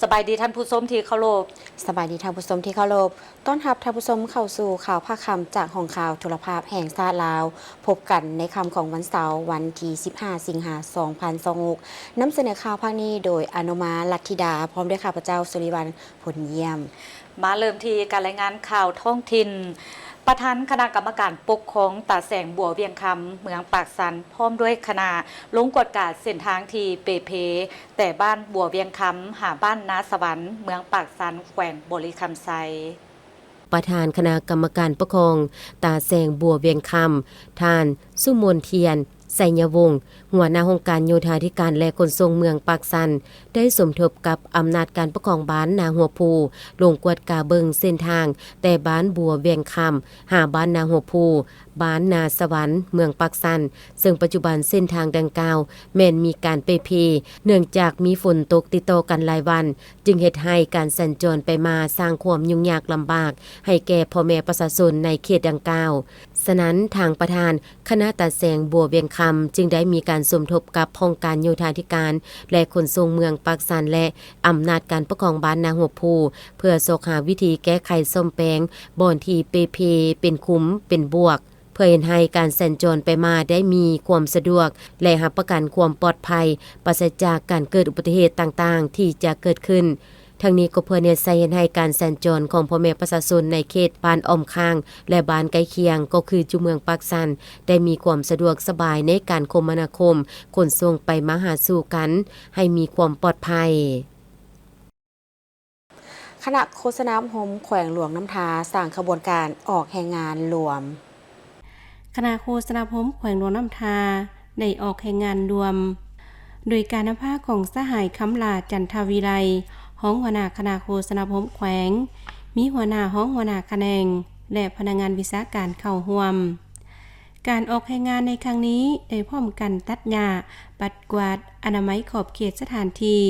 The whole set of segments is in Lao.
ສະບາຍດີທ່ານຜູ້ຊົມທີ່ເຄົາລົບ. ສະບາຍດີທ່ານຜູ້ຊົມທີ່ເຄົາລົບ. ຕ້ອນຮັບທ່ານຜູ້ຊົມເຂົ້າສູ່ຂ່າວພາກຄ່ຳຈາກຫ້ອງຂ່າວໂທລະພາບແຫ່ງຊາດລາວ. ພົບກັນໃນຄ່ຳຂອງວັນເສົາ ວັນທີສິບຫ້າ ສິງຫາ ສອງພັນຊາວຫົກ. ນຳສະເໜີຂ່າວພາກນີ້ໂດຍ ອະນຸມາ ລັດທິດາ ພ້ອມດ້ວຍຂ້າພະເຈົ້າ ສຸລິວັນ ພົນຢ້ຽມ. ມາເລີ່ມທີ່ການລາຍງານຂ່າວທ້ອງຖິ່ນ. ປະທານຄະນະກຳມະການປົກຄອງຕາແສງບົວວຽງຄຳ ເມືອງປາກຊັນ ພ້ອມດ້ວຍຄະນະ ລົງກວດກາເສັ້ນທາງທີ່ເປ່ເພ ແຕ່ບ້ານບົວວຽງຄຳ ຫາບ້ານນາສະຫວັນ ເມືອງປາກຊັນ ແຂວງບໍລິຄຳໄຊ. ປະທານຄະນະກຳມະການປົກຄອງຕາແສງບົວວຽງຄຳ ທ່ານ ສຸມົນທຽນ ໄຊຍະວົງ ຫົວໜ້າຫ້ອງການໂຍທາທິການ ແລະ ຂົນສົ່ງເມືອງປາກຊັນ ໄດ້ສົມທົບກັບອຳນາດການປົກຄອງບ້ານນາຫົວພູ ລົງກວດກາເບິ່ງເສັ້ນທາງແຕ່ບ້ານບົວວຽງຄຳ ຫາບ້ານນາຫົວພູ ບ້ານນາສະຫວັນ ເມືອງປາກຊັນ, ເຊິ່ງປັດຈຸບັນເສັ້ນທາງດັ່ງກ່າວແມ່ນມີການເປ່ເພ ເນື່ອງຈາກມີຝົນຕົກຕິດຕໍ່ກັນຫຼາຍວັນ, ຈຶ່ງເຮັດໃຫ້ການສັນຈອນໄປມາສ້າງຄວາມຫຍຸ້ງຍາກລຳບາກໃຫ້ແກ່ພໍ່ແມ່ປະຊາຊົນໃນເຂດດັ່ງກ່າວ. ສະນັ້ນ, ທາງປະທານຄະນະຕາແສງບົວວຽງຄຳ ຈຶ່ງໄດ້ມີການສົມທົບກັບຫ້ອງການໂຍທາທິການ ແລະ ຂົນສົ່ງເມືອງປາກຊັນ ແລະ ອຳນາດການປົກຄອງບ້ານນາຫົວພູ ເພື່ອຊອກຫາວິທີແກ້ໄຂສ້ອມແປງບ່ອນທີ່ເປ່ເພ ເປັນຂຸມ ເປັນບວກ ເພື່ອເຮັດໃຫ້ການສັນຈອນໄປມາໄດ້ມີຄວາມສະດວກ ແລະ ຮັບປະກັນຄວາມປອດໄພ ປາສະຈາກການເກີດອຸບັດຕິເຫດຕ່າງໆທີ່ຈະເກີດຂຶ້ນ. ທັງນີ້ກໍເພື່ອແນໃສ່ເຮັດໃຫ້ການສັນຈອນຂອງພໍ່ແມ່ປະຊາຊົນໃນເຂດບ້ານອ້ອມຂ້າງ ແລະ ບ້ານໃກ້ຄຽງ ກໍຄືຈຸເມືອງປາກຊັນ ໄດ້ມີຄວາມສະດວກສະບາຍໃນການຄົມມະນາຄົມ ຂົນສົ່ງໄປມາຫາສູ່ກັນໃຫ້ມີຄວາມປອດໄພ. ຄະນະໂຄສະນາອົບຮົມແຂວງຫຼວງນ້ຳທາ ສ້າງຂະບວນການອອກແຮງງານລວມ. ຄະນະໂຄສະນາອົບຮົມແຂວງຫຼວງນ້ຳທາ ໄດ້ອອກແຮງງານລວມ ໂດຍການນຳພາຂອງສະຫາຍ ຄຳຫຼ້າ ຈັນທະວິໄລ ຮອງຫົວໜ້າຄະນະໂຄສະນາອົບຮົມແຂວງ, ມີຫົວໜ້າ, ຮອງຫົວໜ້າຂະແໜງ ແລະ ພະນັກງານວິຊາການເຂົ້າຮ່ວມ. ການອອກແຮງງານໃນຄັ້ງນີ້ ໄດ້ພ້ອມກັນຕັດຫຍ້າ, ປັດກວາດ, ອະນາໄມຂອບເຂດສະຖານທີ່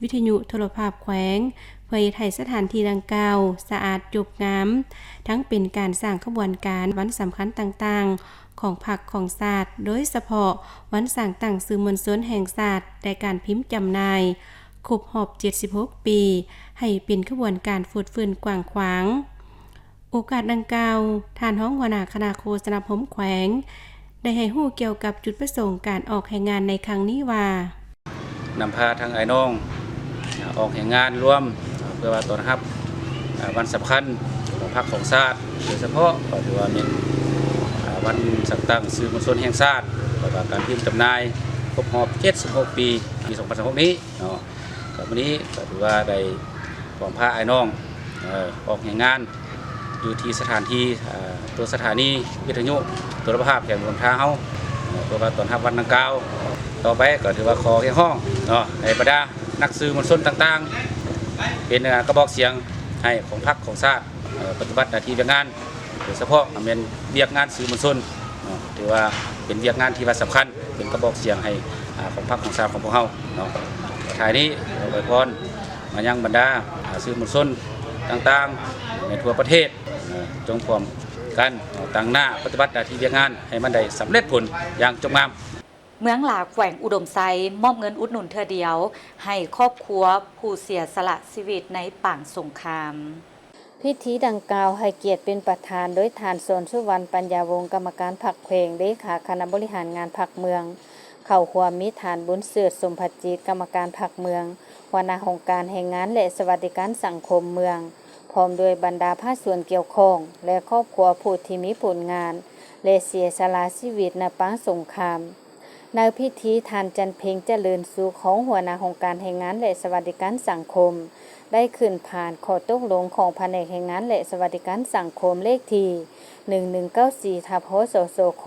ວິທະຍຸໂທລະພາບແຂວງ ເພື່ອເຮັດໃຫ້ສະຖານທີ່ດັ່ງກ່າວສະອາດຈົບງາມ, ທັງເປັນການສ້າງຂະບວນການວັນສຳຄັນຕ່າງໆຂອງພັກຂອງຊາດ, ໂດຍສະເພາະວັນສ້າງຕັ້ງສື່ມວນຊົນແຫ່ງຊາດ ແລະ ການພິມຈຳໜ່າຍຄົບຮອບເຈັດສິບຫົກປີ ໃຫ້ເປັນຂະບວນການຟົດຟື້ນກວ້າງຂວາງ. ໂອກາດດັ່ງກ່າວ, ທ່ານຮອງຫົວໜ້າຄະນະໂຄສະນາອົບຮົມແຂວງ ໄດ້ໃຫ້ຮູ້ກ່ຽວກັບຈຸດປະສົງການອອກແຮງງານໃນຄັ້ງນີ້ວ່າ, ນຳພາທັງອ້າຍນ້ອງອອກແຮງງານລວມ ເພື່ອວ່າຕ້ອນຮັບວັນສຳຄັນຂອງພັກຂອງຊາດ, ໂດຍສະເພາະກໍຖືວ່າແມ່ນວັນສ້າງຕັ້ງສື່ມວນຊົນແຫ່ງຊາດ ແລ້ວກໍການພິມຈຳໜ່າຍຄົບຮອບເຈັດສິບຫົກປີ ປີສອງພັນຊາວຫົກນີ້ເນາະ. ກໍມື້ນີ້ກໍຖືວ່າໄດ້ພ້ອມພາອ້າຍນ້ອງ ເອີ ອອກແຮງງານຢູ່ທີ່ສະຖານທີ່ ເອີ ຕົວສະຖານີວິທະຍຸໂທລະພາບແຂວງຫຼວງນ້ຳທາເຮົາ ເອີ ເພື່ອວ່າຕ້ອນຮັບວັນດັ່ງກ່າວ. ຕໍ່ໄປກໍຖືວ່າຂໍຮຽກຮ້ອງເນາະ ໃຫ້ບັນດານັກສື່ມວນຊົນຕ່າງໆ ເປັນ ເອີ ກະບອກສຽງໃຫ້ຂອງພັກຂອງຊາດ ເອີ ປະຕິບັດໜ້າທີ່ວຽກງານ ໂດຍສະເພາະແມ່ນວຽກງານສື່ມວນຊົນເນາະ ຖືວ່າເປັນວຽກງານທີ່ວ່າສຳຄັນ ເປັນກະບອກສຽງໃຫ້ ອາ ຂອງພັກຂອງຊາດຂອງພວກເຮົາເນາະ. ທ້າຍນີ້ ອວຍພອນມາຍັງບັນດາ ອາ ສື່ມວນຊົນຕ່າງໆໃນທົ່ວປະເທດ ເນາະ ຈົ່ງພ້ອມກັນ ເນາະ ຕັ້ງໜ້າປະຕິບັດໜ້າທີ່ວຽກງານໃຫ້ມັນໄດ້ສຳເລັດຜົນຢ່າງຈົບງາມ. ເມືອງຫຼາ ແຂວງອຸດົມໄຊ ມອບເງິນອຸດໜູນເທື່ອດຽວໃຫ້ຄອບຄົວຜູ້ເສຍສະຫຼະຊີວິດໃນປາງສົງຄາມ. ພິທີດັ່ງກ່າວໃຫ້ກຽດເປັນປະທານໂດຍທ່ານ ສອນສຸວັນ ປັນຍາວົງ ກຳມະການພັກແຂວງ, ເລຂາຄະນະບໍລິຫານງານພັກເມືອງ, ເຂົ້າຮ່ວມມີທ່ານ ບຸນເສີດ ສົມພະຈິດ ກຳມະການພັກເມືອງ, ຫົວໜ້າຫ້ອງການແຮງງານ ແລະ ສະຫວັດດີການສັງຄົມເມືອງ, ພ້ອມດ້ວຍບັນດາພາກສ່ວນກ່ຽວຂ້ອງ ແລະ ຄອບຄົວຜູ້ທີ່ມີຜົນງານ ແລະ ເສຍສະຫຼະຊີວິດໃນປາງສົງຄາມ. ໃນພິທີ, ທ່ານ ຈັນເພັງ ຈະເລີນສຸກ ຮອງຫົວໜ້າຫ້ອງການແຮງງານ ແລະ ສະຫວັດດີການສັງຄົມ ໄດ້ຂຶ້ນຜ່ານຂໍ້ຕົກລົງຂອງພະແນກແຮງງານ ແລະ ສະຫວັດດີການສັງຄົມ ເລກທີໜຶ່ງໜຶ່ງເກົ້າສີ່ ທັບ ຫສສຄ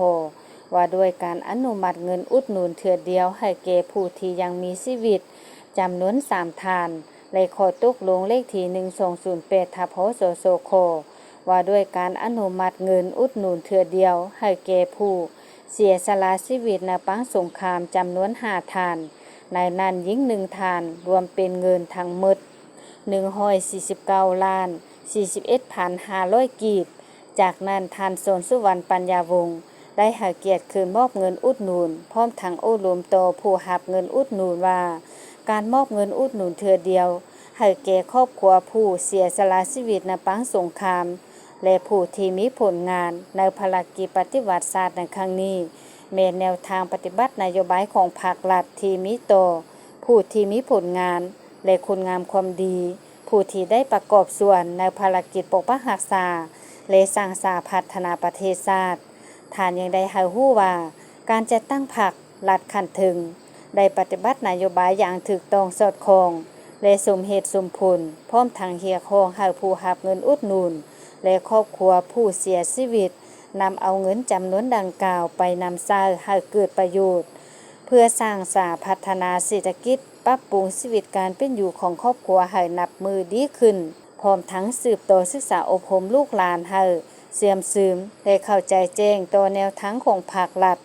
ວ່າດ້ວຍການອະນຸມັດເງິນອຸດໜູນເທື່ອດຽວໃຫ້ແກ່ຜູ້ທີ່ຍັງມີຊີວິດ ຈຳນວນສາມທ່ານ ແລະ ຂໍ້ຕົກລົງເລກທີໜຶ່ງສອງສູນແປດ ທັບ ຫສສຄ ວ່າດ້ວຍການອະນຸມັດເງິນອຸດໜູນເທື່ອດຽວໃຫ້ແກ່ຜູ້ເສຍສະຫຼະຊີວິດໃນປາງສົງຄາມຈຳນວນຫ້າທ່ານ, ໃນນັ້ນຍິງໜຶ່ງທ່ານ, ລວມເປັນເງິນທັງໝົດໜຶ່ງຮ້ອຍສີ່ສິບເກົ້າລ້ານສີ່ສິບເອັດພັນຫ້າຮ້ອຍກີບ. ຈາກນັ້ນ ທ່ານ ສອນສຸວັນ ປັນຍາວົງ ໄດ້ໃຫ້ກຽດຂຶ້ນມອບເງິນອຸດໜູນ, ພ້ອມທັງໂອ້ລົມຕໍ່ຜູ້ຮັບເງິນອຸດໜູນວ່າ ການມອບເງິນອຸດໜູນເທື່ອດຽວ ໃຫ້ແກ່ຄອບຄົວຜູ້ເສຍສະຫຼະຊີວິດໃນປາງສົງຄາມ ແລະ ຜູ້ທີ່ມີຜົນງານໃນພາລະກິດປະຕິວັດຊາດໃນຄັ້ງນີ້ ແມ່ນແນວທາງປະຕິບັດນະໂຍບາຍຂອງພັກລັດທີ່ມີຕໍ່ຜູ້ທີ່ມີຜົນງານ ແລະ ຄຸນງາມຄວາມດີ ຜູ້ທີ່ໄດ້ປະກອບສ່ວນໃນພາລະກິດປົກປັກຮັກສາ ແລະ ສ້າງສາພັດທະນາປະເທດຊາດ. ທ່ານຍັງໄດ້ໃຫ້ຮູ້ວ່າ ການຈັດຕັ້ງພັກລັດຂັ້ນເທິງ ໄດ້ປະຕິບັດນະໂຍບາຍຢ່າງຖືກຕ້ອງສອດຄ່ອງ ແລະ ສົມເຫດສົມຜົນ, ພ້ອມທັງຮຽກຮ້ອງໃຫ້ຜູ້ຮັບເງິນອຸດໜູນ ແລະ ຄອບຄົວຜູ້ເສຍຊີວິດ ນຳເອົາເງິນຈຳນວນດັ່ງກ່າວໄປນຳໃຊ້ໃຫ້ເກີດປະໂຫຍດ ເພື່ອສ້າງສາພັດທະນາເສດຖະກິດ, ປັບປຸງຊີວິດການເປັນຢູ່ຂອງຄອບຄົວໃຫ້ນັບມື້ດີຂຶ້ນ, ພ້ອມທັງສືບຕໍ່ສຶກສາອົບຮົມລູກຫຼານໃຫ້ເຊື່ອມຊຶມ ແລະ ເຂົ້າໃຈແຈ້ງຕໍ່ແນວທາງຂອງພັກລັດ,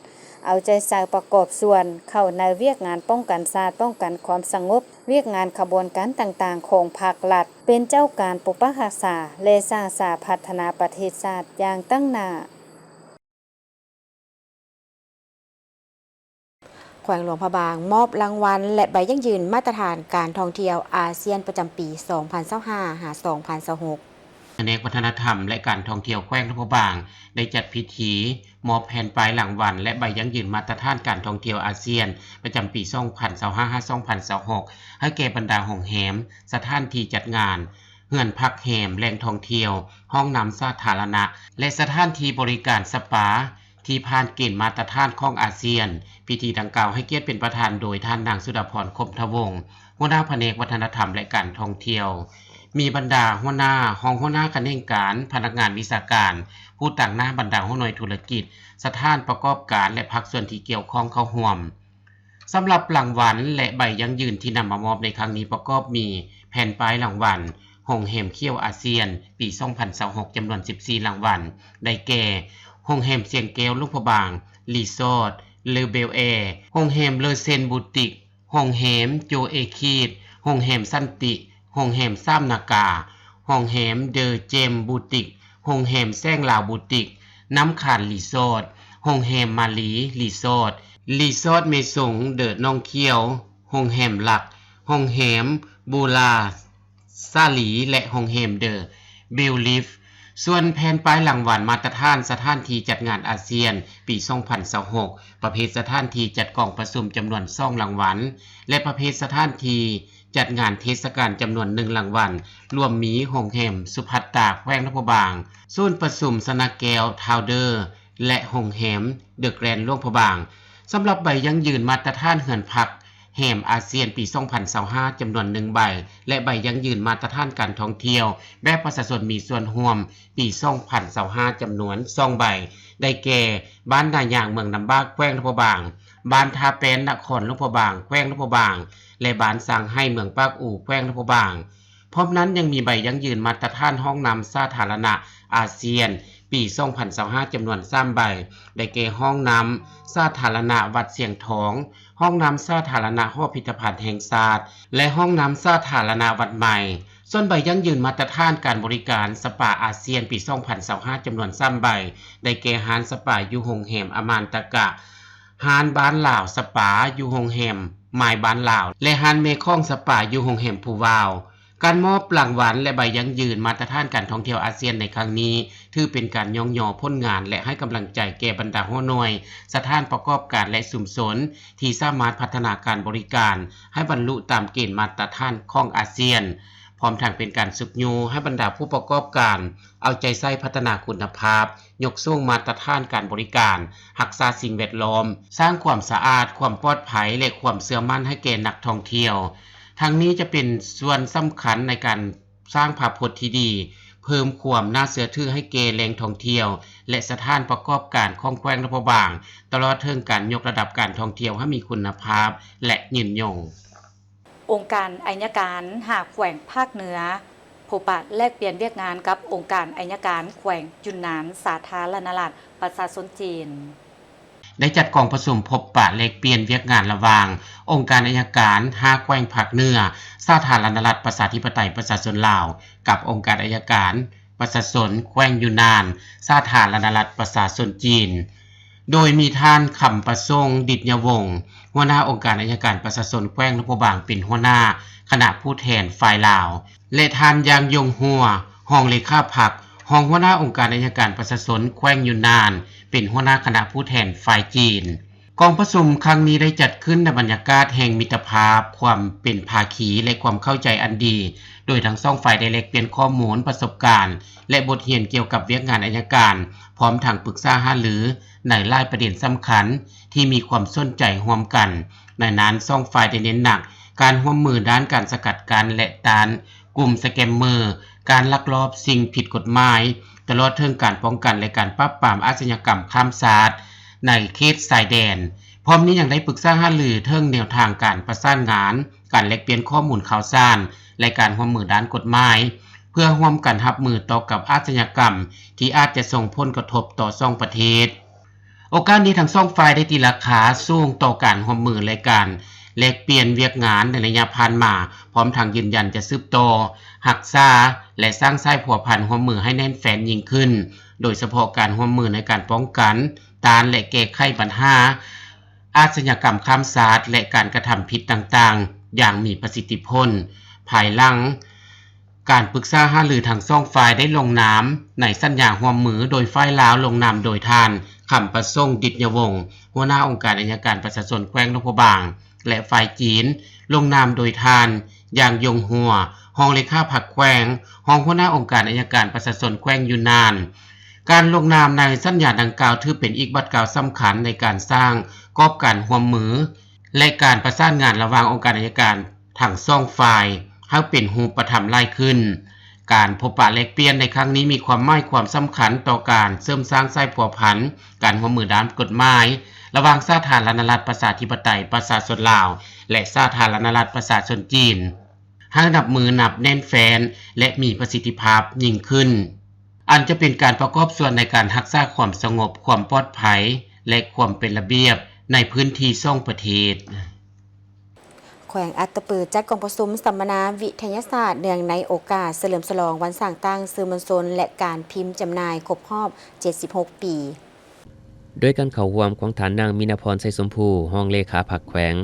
ເອົາໃຈໃສ່ປະກອບສ່ວນເຂົ້າໃນວຽກງານປ້ອງກັນຊາດ, ປ້ອງກັນຄວາມສະຫງົບ, ວຽກງານຂະບວນການຕ່າງໆຂອງພັກລັດ, ເປັນເຈົ້າການປົກປັກຮັກສາ ແລະ ສ້າງສາພັດທະນາປະເທດຊາດຢ່າງຕັ້ງໜ້າ. ແຂວງຫຼວງພະບາງ ມອບລາງວັນ ແລະ ໃບຢັ້ງຢືນມາດຕະຖານການທ່ອງທ່ຽວອາຊຽນປະຈຳປີສອງພັນຊາວຫ້າ ຫາ ສອງພັນຊາວຫົກ. ພະແນກວັດທະນະທຳ ແລະ ການທ່ອງທ່ຽວແຂວງຫຼວງພະບາງ ໄດ້ຈັດພິທີມອບແຜ່ນປ້າຍລາງວັນ ແລະ ໃບຢັ້ງຢືນມາດຕະຖານການທ່ອງທ່ຽວອາຊຽນ ປະຈຳປີສອງພັນຊາວຫ້າ ຫາ ສອງພັນຊາວຫົກ ໃຫ້ແກ່ບັນດາໂຮງແຮມ, ສະຖານທີ່ຈັດງານ, ເຮືອນພັກແຮມ, ແຫຼ່ງທ່ອງທ່ຽວ, ຫ້ອງນ້ຳສາທາລະນະ ແລະ ສະຖານທີ່ບໍລິການສະປາ ທີ່ຜ່ານເກນມາດຕະຖານຂອງອາຊຽນ. ພິທີດັ່ງກ່າວໃຫ້ກຽດເປັນປະທານໂດຍທ່ານນາງ ສຸດາພອນ ຄົມທະວົງ ຫົວໜ້າພະແນກວັດທະນະທຳ ແລະ ການທ່ອງທ່ຽວ, ມີບັນດາຫົວໜ້າ, ຮອງຫົວໜ້າຂະແໜງການ, ພະນັກງານວິຊາການ, ຜູ້ຕາງໜ້າບັນດາຫົວໜ່ວຍທຸລະກິດ, ສະຖານປະກອບການ ແລະ ພາກສ່ວນທີ່ກ່ຽວຂ້ອງເຂົ້າຮ່ວມ. ສຳລັບລາງວັນ ແລະ ໃບຢັ້ງຢືນທີ່ນຳມາມອບໃນຄັ້ງນີ້ປະກອບມີ ແຜ່ນປ້າຍລາງວັນ ໂຮງແຮມຂຽວອາຊຽນ ປີສອງພັນຊາວຫົກ ຈຳນວນສິບສີ່ລາງວັນ ໄດ້ແກ່ ໂຮງແຮມຊຽງແກ້ວຫຼວງພະບາງ ຣີສອດ ເລີເບວແອ, ໂຮງແຮມເລີເຊັນບູຕິກ, ໂຮງແຮມໂຈເອຄີດ, ໂຮງແຮມສັນຕິ, ໂຮງແຮມສາມນາກາ, ໂຮງແຮມເດີເຈມບູຕິກ, ໂຮງແຮມແສງລາວບູຕິກ, ນ້ຳຄານຣີສອດ, ໂຮງແຮມມາລີຣີສອດ, ຣີສອດເມຊົງເດີໜອງຂຽວ, ໂຮງແຮມລັກ, ໂຮງແຮມບູລາຊາລີ ແລະ ໂຮງແຮມເດີບິວລິຟ. ສ່ວນແຜ່ນປ້າຍລາງວັນມາດຕະຖານສະຖານທີ່ຈັດງານອາຊຽນ ປີສອງພັນຊາວຫົກ ປະເພດສະຖານທີ່ຈັດກອງປະຊຸມຈຳນວນສອງລາງວັນ ແລະ ປະເພດສະຖານທີ່ຈັດງານເທດສະການຈຳນວນໜຶ່ງລາງວັນ, ລວມມີໂຮງແຮມສຸພັດຕາ ແຂວງຫຼວງພະບາງ, ສູນປະຊຸມຊະນະແກ້ວທາວເດີ ແລະ ໂຮງແຮມເດີແກຣນຫຼວງພະບາງ. ສຳລັບໃບຢັ້ງຢືນມາດຕະຖານເຮືອນພັກແຮມອາຊຽນປີສອງພັນຊາວຫ້າ ຈຳນວນໜຶ່ງໃບ ແລະ ໃບຢັ້ງຢືນມາດຕະຖານການທ່ອງທ່ຽວແບບປະຊາຊົນມີສ່ວນຮ່ວມ ປີສອງພັນຊາວຫ້າ ຈຳນວນສອງໃບ ໄດ້ແກ່ ບ້ານນາຍາງ ເມືອງນ້ຳບາກ ແຂວງຫຼວງພະບາງ, ບ້ານທ່າແປ້ນ ນະຄອນຫຼວງພະບາງ ແຂວງຫຼວງພະບາງ ແລະ ບ້ານຊ້າງໄຫ້ ເມືອງປາກອູ ແຂວງຫຼວງພະບາງ. ພ້ອມນັ້ນຍັງມີໃບຢັ້ງຢືນມາດຕະຖານຫ້ອງນ້ຳສາທາລະນະອາຊຽນ ປີສອງພັນຊາວຫ້າ ຈຳນວນສາມໃບ ໄດ້ແກ່ ຫ້ອງນ້ຳສາທາລະນະວັດຊຽງທອງ, ຫ້ອງນ້ຳສາທາລະນະຫໍພິພິທະພັນແຫ່ງຊາດ ແລະ ຫ້ອງນ້ຳສາທາລະນະວັດໃໝ່. ສ່ວນໃບຢັ້ງຢືນມາດຕະຖານການບໍລິການສະປາອາຊຽນປີສອງພັນຊາວຫ້າ ຈຳນວນສາມໃບ ໄດ້ແກ່ ຮ້ານສະປາຢູ່ໂຮງແຮມອະມານຕະກະ, ຮ້ານບ້ານລາວສະປາຢູ່ໂຮງແຮມມາຍບ້ານລາວ ແລະ ຮ້ານແມ່ຂອງສະປາຢູ່ໂຮງແຮມພູວາວ. ການມອບລາງວັນ ແລະ ໃບຢັ້ງຢືນມາດຕະຖານການທ່ອງທ່ຽວອາຊຽນໃນຄັ້ງນີ້ ຖືເປັນການຍ້ອງຍໍຜົນງານ ແລະ ໃຫ້ກຳລັງໃຈແກ່ບັນດາຫົວໜ່ວຍ, ສະຖານປະກອບການ ແລະ ຊຸມຊົນ ທີ່ສາມາດພັດທະນາການບໍລິການໃຫ້ບັນລຸຕາມເກນມາດຕະຖານຂອງອາຊຽນ, ພ້ອມທັງເປັນການຊຸກຍູ້ໃຫ້ບັນດາຜູ້ປະກອບການເອົາໃຈໃສ່ພັດທະນາຄຸນນະພາບ, ຍົກສູງມາດຕະຖານການບໍລິການ, ຮັກສາສິ່ງແວດລ້ອມ, ສ້າງຄວາມສະອາດ, ຄວາມປອດໄພ ແລະ ຄວາມເຊື່ອໝັ້ນໃຫ້ແກ່ນັກທ່ອງທ່ຽວ. ທັງນີ້ຈະເປັນສ່ວນສຳຄັນໃນການ ສ້າງພາບພົດທີ່ດີ, ເພີ່ມຄວາມໜ້າເຊື່ອຖືໃຫ້ແກ່ແຫຼ່ງທ່ອງທ່ຽວ ແລະ ສະຖານປະກອບການຂອງແຂວງຫຼວງພະບາງ, ຕະຫຼອດເຖິງການຍົກລະດັບການທ່ອງທ່ຽວໃຫ້ມີຄຸນນະພາບ ແລະ ຍືນຍົງ. ອົງການໄອຍະການຫ້າແຂວງພາກເໜືອ ພົບປະແລກປ່ຽນວຽກງານກັບອົງການໄອຍະການແຂວງຢຸນນານ ສາທາລະນະລັດປະຊາຊົນຈີນ. ໄດ້ຈັດກອງປະຊຸມພົບປະແລກປ່ຽນວຽກງານລະຫວ່າງອົງການໄອຍະການຫ້າແຂວງພາກເໜືອ ສາທາລະນະລັດປະຊາທິປະໄຕປະຊາຊົນລາວ ກັບອົງການໄອຍະການປະຊາຊົນແຂວງຢຸນນານ ສາທາລະນະລັດປະຊາຊົນຈີນ. ໂດຍມີທ່ານ ຄຳປະສົງ ດິດຍະວົງ ຫົວໜ້າອົງການໄອຍະການປະຊາຊົນແຂວງຫຼວງພະບາງ ເປັນຫົວໜ້າຄະນະຜູ້ແທນຝ່າຍລາວ ແລະ ທ່ານ ຢາງຢົງ ຫົວ ຮອງເລຂາພັກ, ຮອງຫົວໜ້າອົງການໄອຍະການປະຊາຊົນແຂວງຢຸນນານ ເປັນຫົວໜ້າຄະນະຜູ້ແທນຝ່າຍຈີນ. ກອງປະຊຸມຄັ້ງນີ້ໄດ້ຈັດຂຶ້ນໃນບັນຍາກາດແຫ່ງມິດຕະພາບ, ຄວາມເປັນພາຄີ ແລະ ຄວາມເຂົ້າໃຈອັນດີ, ໂດຍທັງສອງຝ່າຍໄດ້ແລກປ່ຽນຂໍ້ມູນ, ປະສົບການ ແລະ ບົດຮຽນກ່ຽວກັບວຽກງານໄອຍະການ, ພ້ອມທັງປຶກສາຫາລືໃນຫຼາຍປະເດັນສຳຄັນທີ່ມີຄວາມສົນໃຈຮ່ວມກັນ. ໃນນັ້ນ, ສອງຝ່າຍໄດ້ເນັ້ນໜັກການຮ່ວມມືດ້ານການສະກັດກັ້ນ ແລະ ຕ້ານ ກຸ່ມສະແກມເມີ, ການລັກລອບສິ່ງຜິດກົດໝາຍ, ຕະຫຼອດເຖິງການປ້ອງກັນ ແລະ ການປາບປາມອາຊະຍາກຳຂ້າມຊາດໃນເຂດຊາຍແດນ. ພ້ອມນີ້ຍັງໄດ້ປຶກສາຫາລືເຖິງແນວທາງການປະສານງານ, ການແລກປ່ຽນຂໍ້ມູນຂ່າວສານ ແລະ ການຮ່ວມມືດ້ານກົດໝາຍ, ເພື່ອຮ່ວມກັນຮັບມືຕໍ່ກັບອາຊະຍາກຳທີ່ອາດຈະສົ່ງຜົນກະທົບຕໍ່ສອງປະເທດ. ໂອກາດນີ້ທັງສອງຝ່າຍໄດ້ຕີລາຄາສູງຕໍ່ການຮ່ວມມື ແລະ ການແລກປ່ຽນວຽກງານໃນໄລຍະຜ່ານມາ, ພ້ອມທັງຢືນຢັນຈະສືບຕໍ່ຮັກສາ ແລະ ສ້າງສາຍພົວພັນຮ່ວມມືໃຫ້ແໜ້ນແຟ້ນຍິ່ງຂຶ້ນ, ໂດຍສະເພາະການຮ່ວມມືໃນການປ້ອງກັນ, ຕ້ານ ແລະ ແກ້ໄຂບັນຫາອາຊະຍາກຳຂ້າມຊາດ ແລະ ການກະທຳຜິດຕ່າງໆ ຢ່າງມີປະສິດທິຜົນ. ພາຍຫຼັງ ການປຶກສາຫາລືທັງສອງຝ່າຍໄດ້ລົງນາມໃນສັນຍາຮ່ວມມື, ໂດຍຝ່າຍລາວລົງນາມໂດຍທ່ານ ຄຳປະສົງ ດິດຍະວົງ ຫົວໜ້າອົງການໄອຍະການປະຊາຊົນແຂວງຫຼວງພະບາງ ແລະ ຝ່າຍຈີນລົງນາມໂດຍທ່ານ ຢາງຢົງ ຫົວ ຮອງເລຂາພັກແຂວງ, ຮອງຫົວໜ້າອົງການໄອຍະການປະຊາຊົນແຂວງຢຸນນານ. ການລົງນາມໃນສັນຍາດັ່ງກ່າວຖືເປັນອີກບາດກ້າວສຳຄັນໃນການສ້າງກອບການຮ່ວມມື ແລະ ການປະສານງານລະຫວ່າງອົງການໄອຍະການທັງສອງຝ່າຍໃຫ້ເປັນຮູບປະທຳຫຼາຍຂຶ້ນ. ການພົບປະແລກປ່ຽນໃນຄັ້ງນີ້ມີຄວາມໝາຍຄວາມສຳຄັນຕໍ່ການເສີມສ້າງສາຍພົວພັນການຮ່ວມມືດ້ານກົດໝາຍ ລະຫວ່າງສາທາລະນະລັດປະຊາທິປະໄຕປະຊາຊົນລາວ ແລະ ສາທາລະນະລັດປະຊາຊົນຈີນ ໃຫ້ນັບມື້ນັບແໜ້ນແຟ້ນ ແລະ ມີປະສິດທິພາບຍິ່ງຂຶ້ນ, ອັນຈະເປັນການປະກອບສ່ວນໃນການຮັກສາຄວາມສະຫງົບ, ຄວາມປອດໄພ ແລະ ຄວາມເປັນລະບຽບໃນພື້ນທີ່ສອງປະເທດ. ແຂວງອັດຕະປືຈັດກອງປະຊຸມສຳມະນາວິທະຍາສາດ ເນື່ອງໃນໂອກາດສະເຫຼີມສະຫຼອງວັນສ້າງຕັ້ງສື່ມວນຊົນ ແລະ ການພິມຈຳໜ່າຍຄົບຮອບເຈັດສິບຫົກປີ. ໂດຍການເຂົ້າຮ່ວມຂອງທ່ານນາງ ມີນາພອນ ໄຊສົມພູ ຮອງເລຂາພັກແຂວງ,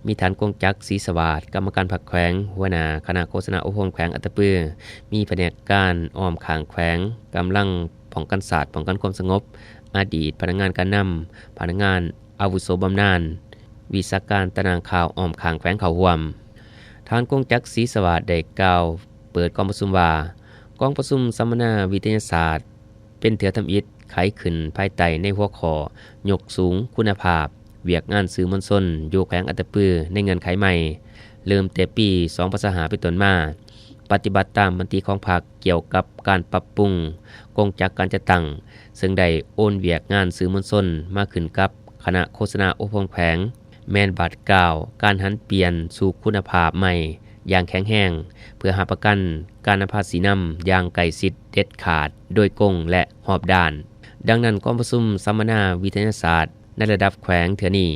ມີທ່ານ ກົງຈັກ ສີສະຫວາດ ກຳມະການພັກແຂວງ, ຫົວໜ້າຄະນະໂຄສະນາອົບຮົມແຂວງອັດຕະປື, ມີພະແນກການອ້ອມຂ້າງແຂວງ, ກຳລັງປ້ອງກັນຊາດ, ປ້ອງກັນຄວາມສະຫງົບ, ອະດີດພະນັກງານການນຳ, ພະນັກງານອາວຸໂສບຳນານ, ວິຊາການຕະໜ່າງຂ່າວອ້ອມຂ້າງແຂວງເຂົ້າຮ່ວມ. ທ່ານ ກົງຈັກ ສີສະຫວາດ ໄດ້ກ່າວເປີດກອງປະຊຸມວ່າ, ກອງປະຊຸມສຳມະນາວິທະຍາສາດ ເປັນເທື່ອທຳອິດໄຂຂຶ້ນພາຍໃຕ້ໃນຫົວຂໍ້ ຍົກສູງຄຸນນະພາບວຽກງານສື່ມວນຊົນຢູ່ແຂວງອັດຕະປືໃນເງື່ອນໄຂໃໝ່, ເລີ່ມແຕ່ປີສອງພັນຊາວຫ້າເປັນຕົ້ນມາ, ປະຕິບັດຕາມມະຕິຂອງພັກກ່ຽວກັບການປັບປຸງກົງຈັກການຈັດຕັ້ງ, ເຊິ່ງໄດ້ໂອນວຽກງານສື່ມວນຊົນມາຂຶ້ນກັບຄະນະໂຄສະນາອົບຮົມແຂວງ, ແມ່ນບາດກ້າວການຫັນປ່ຽນສູ່ຄຸນນະພາບໃໝ່ຢ່າງແຂງແຮງ, ເພື່ອຮັບປະກັນການນຳພາຊີ້ນຳຢ່າງໃກ້ຊິດ, ເດັດຂາດ, ໂດຍກົງ ແລະ ຮອບດ້ານ. ດັ່ງນັ້ນ, ກອງປະຊຸມສຳມະນາວິທະຍາສາດໃນລະດັບແຂວງເທື່ອນີ້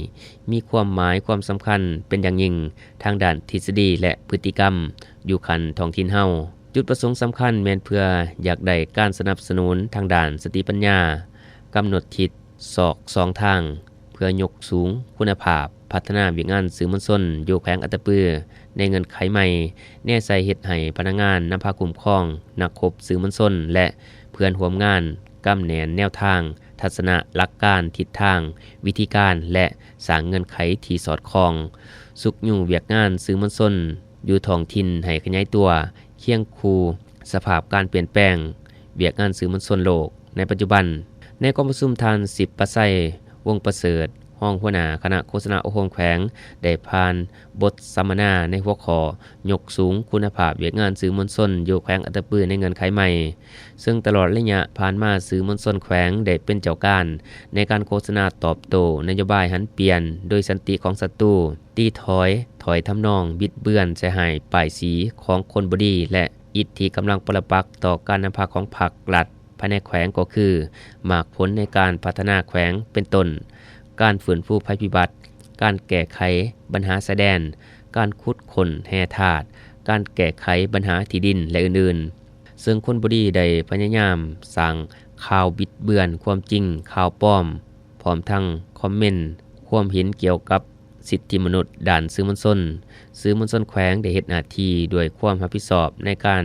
ມີຄວາມໝາຍຄວາມສຳຄັນເປັນຢ່າງຍິ່ງທາງດ້ານທິດສະດີ ແລະ ພຶດຕິກຳຢູ່ຂັ້ນທ້ອງຖິ່ນເຮົາ. ຈຸດປະສົງສຳຄັນແມ່ນເພື່ອຢາກໄດ້ການສະໜັບສະໜູນທາງດ້ານສະຕິປັນຍາ, ກຳນົດທິດຊອກຊ່ອງທາງ ເພື່ອຍົກສູງຄຸນນະພາບ ພັດທະນາວຽກງານສື່ມວນຊົນຢູ່ແຂວງອັດຕະປືໃນເງື່ອນໄຂໃໝ່, ແນໃສ່ເຮັດໃຫ້ພະນັກງານນຳພາຄຸ້ມຄອງນັກຄົບສື່ມວນຊົນ ແລະ ເພື່ອນຮ່ວມງານກຳແໜ້ນແນວທາງ, ທັດສະນະ, ຫຼັກການ, ທິດທາງ, ວິທີການ ແລະ ສ້າງເງື່ອນໄຂທີ່ສອດຄ່ອງ, ຊຸກຍູ້ວຽກງານສື່ມວນຊົນຢູ່ທ້ອງຖິ່ນໃຫ້ຂະຫຍາຍຕົວ ຄຽງຄູ່ສະພາບການປ່ຽນແປງວຽກງານສື່ມວນຊົນໂລກໃນປັດຈຸບັນ. ໃນກອງປະຊຸມ, ທ່ານ ສິບປະໄຊ ວົງປະເສີດ ຮອງຫົວໜ້າຄະນະໂຄສະນາອົບຮົມແຂວງ ໄດ້ຜ່ານບົດສຳມະນາໃນຫົວຂໍ້ ຍົກສູງຄຸນນະພາບວຽກງານສື່ມວນຊົນຢູ່ແຂວງອັດຕະປືໃນເງື່ອນໄຂໃໝ່, ເຊິ່ງຕະຫຼອດໄລຍະຜ່ານມາ ສື່ມວນຊົນແຂວງໄດ້ເປັນເຈົ້າການໃນການໂຄສະນາຕອບໂຕ້ນະໂຍບາຍຫັນປ່ຽນໂດຍສັນຕິຂອງສັດຕູ, ຕີຖອຍຖ້ອຍທຳນອງບິດເບືອນໃສ່ຮ້າຍປ້າຍສີຂອງຄົນບໍ່ດີ ແລະ ອິດທີ່ກຳລັງປະລະປັກຕໍ່ການນຳພາຂອງພັກລັດ ພາຍໃນແຂວງກໍຄື ໝາກຜົນໃນການພັດທະນາແຂວງ ເປັນຕົ້ນ ການຟື້ນຟູໄພພິບັດ, ການແກ້ໄຂບັນຫາຊາຍແດນ, ການຂຸດຄົ້ນແຮ່ທາດ, ການແກ້ໄຂບັນຫາທີ່ດິນ ແລະ ອື່ນໆ. ເຊິ່ງຄົນບໍ່ດີໄດ້ພະຍາຍາມສ້າງຂ່າວບິດເບືອນຄວາມຈິງ, ຂ່າວປອມ, ພ້ອມທັງຄອມເມັນຄວາມເຫັນກ່ຽວກັບສິດທິມະນຸດດ້ານສື່ມວນຊົນ. ສື່ມວນຊົນແຂວງໄດ້ເຮັດໜ້າທີ່ດ້ວຍຄວາມຮັບຜິດຊອບໃນການ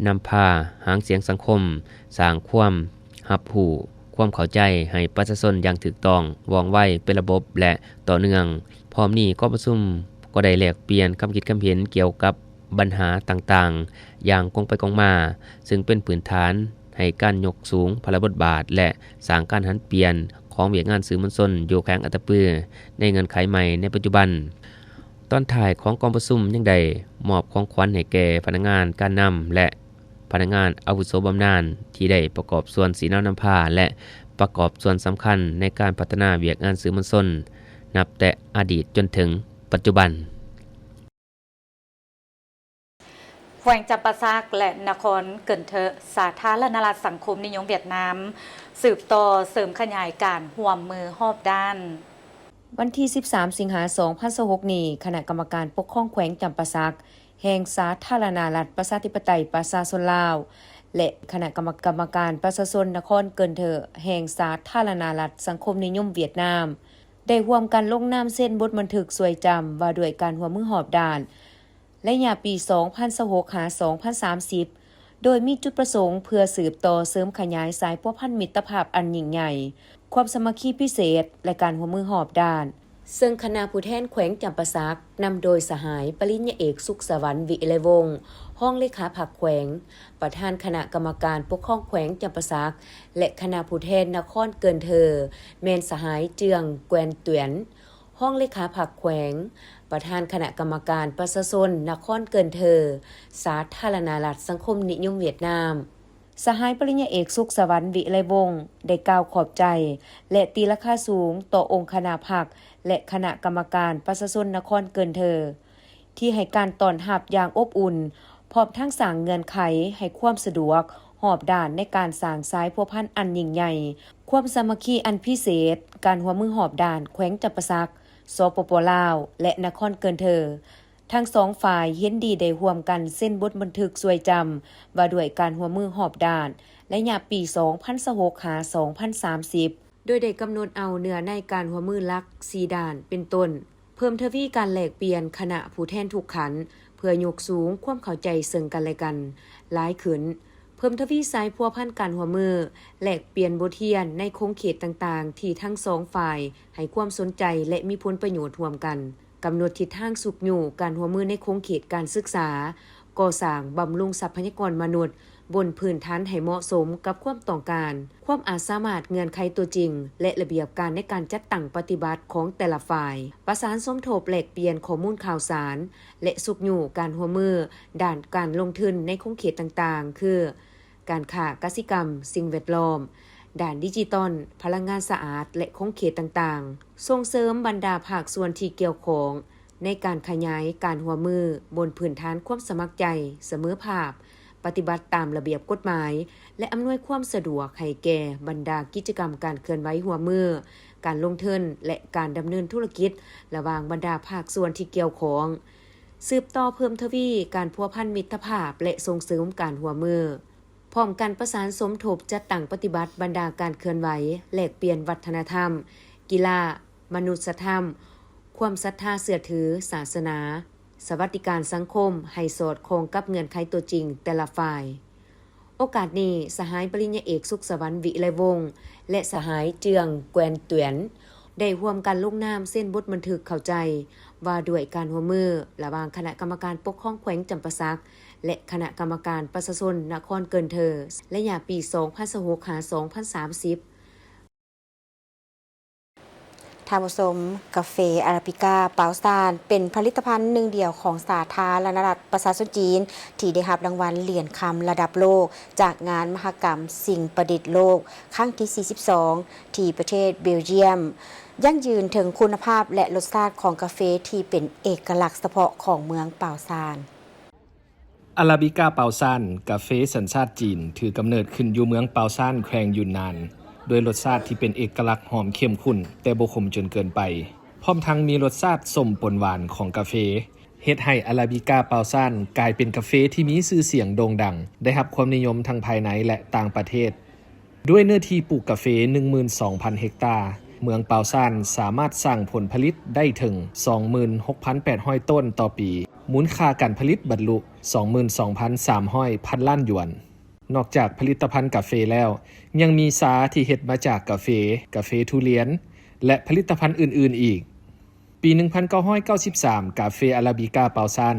ນຳພາຫາງສຽງສັງຄົມ, ສ້າງຄວາມຮັບຮູ້, ຄວາມເຂົ້າໃຈໃຫ້ປະຊາຊົນຢ່າງຖືກຕ້ອງ, ວ່ອງໄວ, ເປັນລະບົບ ແລະ ຕໍ່ເນື່ອງ. ພ້ອມນີ້ ກອງປະຊຸມກໍໄດ້ແລກປ່ຽນຄຳຄິດຄຳເຫັນກ່ຽວກັບບັນຫາຕ່າງໆຢ່າງກົງໄປກົງມາ, ເຊິ່ງເປັນພື້ນຖານໃຫ້ການຍົກສູງພາລະບົດບາດ ແລະ ສ້າງການຫັນປ່ຽນຂອງວຽກງານສື່ມວນຊົນຢູ່ແຂວງອັດຕະປືໃນເງື່ອນໄຂໃໝ່ໃນປັດຈຸບັນ. ຕອນທ້າຍຂອງກອງປະຊຸມຍັງໄດ້ມອບຂອງຂວັນໃຫ້ແກ່ພະນັກງານການນຳ ແລະ ພະນັກງານອາວຸໂສບຳນານທີ່ໄດ້ປະກອບສ່ວນຊີ້ນຳນຳພາ ແລະ ປະກອບສ່ວນສຳຄັນໃນການພັດທະນາວຽກງານສື່ມວນຊົນ ນັບແຕ່ອະດີດຈົນເຖິງປັດຈຸບັນ. ແຂວງຈຳປາສັກ ແລະ ນະຄອນເກີນເທີ ສາທາລະນະລັດສັງຄົມນິຍົມຫວຽດນາມ ສືບຕໍ່ເສີມຂະຫຍາຍການຮ່ວມມືຮອບດ້ານ. ວັນທີສິບສາມ ສິງຫາ ສອງພັນຊາວຫົກນີ້, ຄະນະກຳມະການປົກຄອງແຂວງຈຳປາສັກ ແຫ່ງສາທາລະນະລັດປະຊາທິປະໄຕປະຊາຊົນລາວ ແລະ ຄະນະກຳມະ ກຳມະການປະຊາຊົນນະຄອນເກີນເທີ ແຫ່ງສາທາລະນະລັດສັງຄົມນິຍົມຫວຽດນາມ ໄດ້ຮ່ວມກັນລົງນາມເຊັນບົດບັນທຶກຊ່ວຍຈຳວ່າດ້ວຍການຮ່ວມມືຮອບດ້ານ ໄລຍະປີສອງພັນຊາວຫົກ ຫາ ສອງພັນສາມສິບ ໂດຍມີຈຸດປະສົງເພື່ອສືບຕໍ່ເສີມຂະຫຍາຍສາຍພົວພັນມິດຕະພາບອັນຍິ່ງໃຫຍ່, ຄວາມສາມັກຄີພິເສດ ແລະ ການຮ່ວມມືຮອບດ້ານ. ເຊິ່ງຄະນະຜູ້ແທນແຂວງຈຳປາສັກ ນຳໂດຍສະຫາຍປະລິນຍາເອກ ສຸກສະຫວັນ ວິໄລວົງ ຮອງເລຂາພັກແຂວງ, ປະທານຄະນະກຳມະການປົກຄອງແຂວງຈຳປາສັກ ແລະ ຄະນະຜູ້ແທນນະຄອນເກີນເທີ ແມ່ນສະຫາຍ ເຈືອງ ແກວນຕວຽນ ຮອງເລຂາພັກແຂວງ, ປະທານຄະນະກຳມະການປະຊາຊົນນະຄອນເກີນເທີ ສາທາລະນະລັດສັງຄົມນິຍົມຫວຽດນາມ. ສະຫາຍປະລິນຍາເອກ ສຸກສະຫວັນ ວິໄລວົງ ໄດ້ກ່າວຂອບໃຈ ແລະ ຕີລາຄາສູງຕໍ່ອົງຄະນະພັກ ແລະ ຄະນະກຳມະການປະຊາຊົນນະຄອນເກີນເທີ ທີ່ໃຫ້ການຕ້ອນຮັບຢ່າງອົບອຸ່ນ, ພ້ອມທັງສ້າງເງື່ອນໄຂໃຫ້ຄວາມສະດວກຮອບດ້ານໃນການສ້າງສາຍພົວພັນອັນຍິ່ງໃຫຍ່, ຄວາມສາມັກຄີອັນພິເສດ, ການຮ່ວມມືຮອບດ້ານແຂວງຈຳປາສັກ, ສປປ ລາວ ແລະ ນະຄອນເກີນເທີ. ທັງສອງຝ່າຍເຫັນດີໄດ້ຮ່ວມກັນເຊັນບົດບັນທຶກຊ່ວຍຈຳວ່າດ້ວຍການຮ່ວມມືຮອບດ້ານ ໄລຍະປີສອງພັນຊາວຫົກ ຫາ ສອງພັນສາມສິບ ໂດຍໄດ້ກຳນົດເອົາເນື້ອໃນການຮ່ວມມືຫຼັກສີ່ດ້ານ ເປັນຕົ້ນ, ເພີ່ມທະວີການແລກປ່ຽນຄະນະຜູ້ແທນທຸກຂັ້ນ ເພື່ອຍົກສູງຄວາມເຂົ້າໃຈເຊິ່ງກັນແລະກັນຫຼາຍຂຶ້ນ, ເພີ່ມທະວີສາຍພົວພັນການຮ່ວມມື, ແລກປ່ຽນບົດຮຽນໃນຂົງເຂດຕ່າງໆ ທີ່ທັງສອງຝ່າຍໃຫ້ຄວາມສົນໃຈ ແລະ ມີຜົນປະໂຫຍດຮ່ວມກັນ. ກຳນົດທິດທາງຊຸກຍູ້ການຮ່ວມມືໃນຂົງເຂດການສຶກສາ, ກໍ່ສ້າງບຳລຸງຊັບພະຍາກອນມະນຸດບົນພື້ນຖານໃຫ້ເໝາະສົມກັບຄວາມຕ້ອງການ, ຄວາມອາດສາມາດ, ເງື່ອນໄຂຕົວຈິງ ແລະ ລະບຽບການໃນການຈັດຕັ້ງປະຕິບັດຂອງແຕ່ລະຝ່າຍ, ປະສານສົມທົບແລກປ່ຽນຂໍ້ມູນຂ່າວສານ ແລະ ຊຸກຍູ້ການຮ່ວມມືດ້ານການລົງທຶນໃນຂົງເຂດຕ່າງໆ ຄື ການຄ້າ, ກະສິກຳ, ສິ່ງແວດລ້ອມ, ດ້ານດິຈິຕອນ, ພະລັງງານສະອາດ ແລະ ຂົງເຂດຕ່າງໆ, ສົ່ງເສີມບັນດາພາກສ່ວນທີ່ກ່ຽວຂ້ອງໃນການຂະຫຍາຍການຮ່ວມມືບົນພື້ນຖານຄວາມສະໝັກໃຈ, ສະເໝີພາບ, ປະຕິບັດຕາມລະບຽບກົດໝາຍ ແລະ ອຳນວຍຄວາມສະດວກໃຫ້ແກ່ບັນດາກິດຈະກຳການເຄື່ອນໄຫວຮ່ວມມື, ການລົງທຶນ ແລະ ການດຳເນີນທຸລະກິດລະຫວ່າງບັນດາພາກສ່ວນທີ່ກ່ຽວຂ້ອງ, ສືບຕໍ່ເພີ່ມທະວີການພົວພັນມິດຕະພາບ ແລະ ສົ່ງເສີມການຮ່ວມມື. ພ້ອມກັນປະສານສົມທົບຈັດຕັ້ງປະຕິບັດບັນດາການເຄື່ອນໄຫວ, ແລກປ່ຽນວັດທະນະທຳ, ກິລາ, ມະນຸດສະທຳ, ຄວາມສັດທາເຊື່ອຖື, ສາສະໜາ, ສະຫວັດດີການສັງຄົມ ໃຫ້ສອດຄ່ອງກັບເງື່ອນໄຂຕົວຈິງແຕ່ລະຝ່າຍ. ໂອກາດນີ້, ສະຫາຍປະລິນຍາເອກ ສຸກສະຫວັນ ວິໄລວົງ ແລະ ສະຫາຍ ເຈືອງ ແກວນຕວຽນ ໄດ້ຮ່ວມກັນລົງນາມເຊັນບົດບັນທຶກເຂົ້າໃຈວ່າດ້ວຍການຮ່ວມມືລະຫວ່າງຄະນະກຳມະການປົກຄອງແຂວງຈຳປາສັກ ແລະ ຄະນະກຳມະການປະຊາຊົນນະຄອນເກີນເທີ ໄລຍະປີສອງພັນຊາວຫົກ ຫາ ສອງພັນສາມສິບ. ທ່ານຜູ້ຊົມ, ກາເຟອາຣາບິກາປາວຊານ ເປັນຜະລິດຕະພັນໜຶ່ງດຽວຂອງສາທາລະນະລັດປະຊາຊົນຈີນ ທີ່ໄດ້ຮັບລາງວັນຫຼຽນຄຳລະດັບໂລກ ຈາກງານມະຫະກຳສິ່ງປະດິດໂລກຄັ້ງທີສີ່ສິບສອງ ທີ່ປະເທດເບລຢ້ຽມ, ຢັ້ງຢືນເຖິງຄຸນນະພາບ ແລະ ລົດຊາດຂອງກາເຟທີ່ເປັນເອກະລັກສະເພາະຂອງເມືອງປາວຊານ. ອາຣາບິກາປາວຊານ, ກາເຟສັນຊາດຈີນ, ຖືກຳເນີດຂຶ້ນຢູ່ເມືອງປາວຊານ, ແຂວງຢຸນນານ, ດ້ວຍລົດຊາດທີ່ເປັນເອກະລັກ, ຫອມເຂັ້ມຂຸ້ນ, ແຕ່ບໍ່ຂົມຈົນເກີນໄປ, ພ້ອມທັງມີລົດຊາດສົ້ມປົນຫວານຂອງກາເຟ, ເຮັດໃຫ້ອາຣາບິກາປາວຊານກາຍເປັນກາເຟທີ່ມີຊື່ສຽງໂດ່ງດັງ, ໄດ້ຮັບຄວາມນິຍົມທັງພາຍໃນ ແລະ ຕ່າງປະເທດ. ດ້ວຍເນື້ອທີ່ປູກກາເຟໜຶ່ງໝື່ນສອງພັນເຮັກຕາ, ເມືອງປາວຊານສາມາດສ້າງຜົນຜະລິດໄດ້ເຖິງສອງໝື່ນຫົກພັນແປດຮ້ອຍໂຕນຕໍ່ປີ, ມູນຄ່າການຜະລິດບັນລຸສອງໝື່ນສອງພັນສາມຮ້ອຍພັນລ້ານຢວນ. ນອກຈາກຜະລິດຕະພັນກາເຟແລ້ວ, ຍັງມີຊາທີ່ເຮັດມາຈາກກາເຟ, ກາເຟທຸລຽນ ແລະ ຜະລິດຕະພັນອື່ນໆອີກ. ປີໜຶ່ງພັນເກົ້າຮ້ອຍເກົ້າສິບສາມ ກາເຟອາຣາບິກາປາວຊານ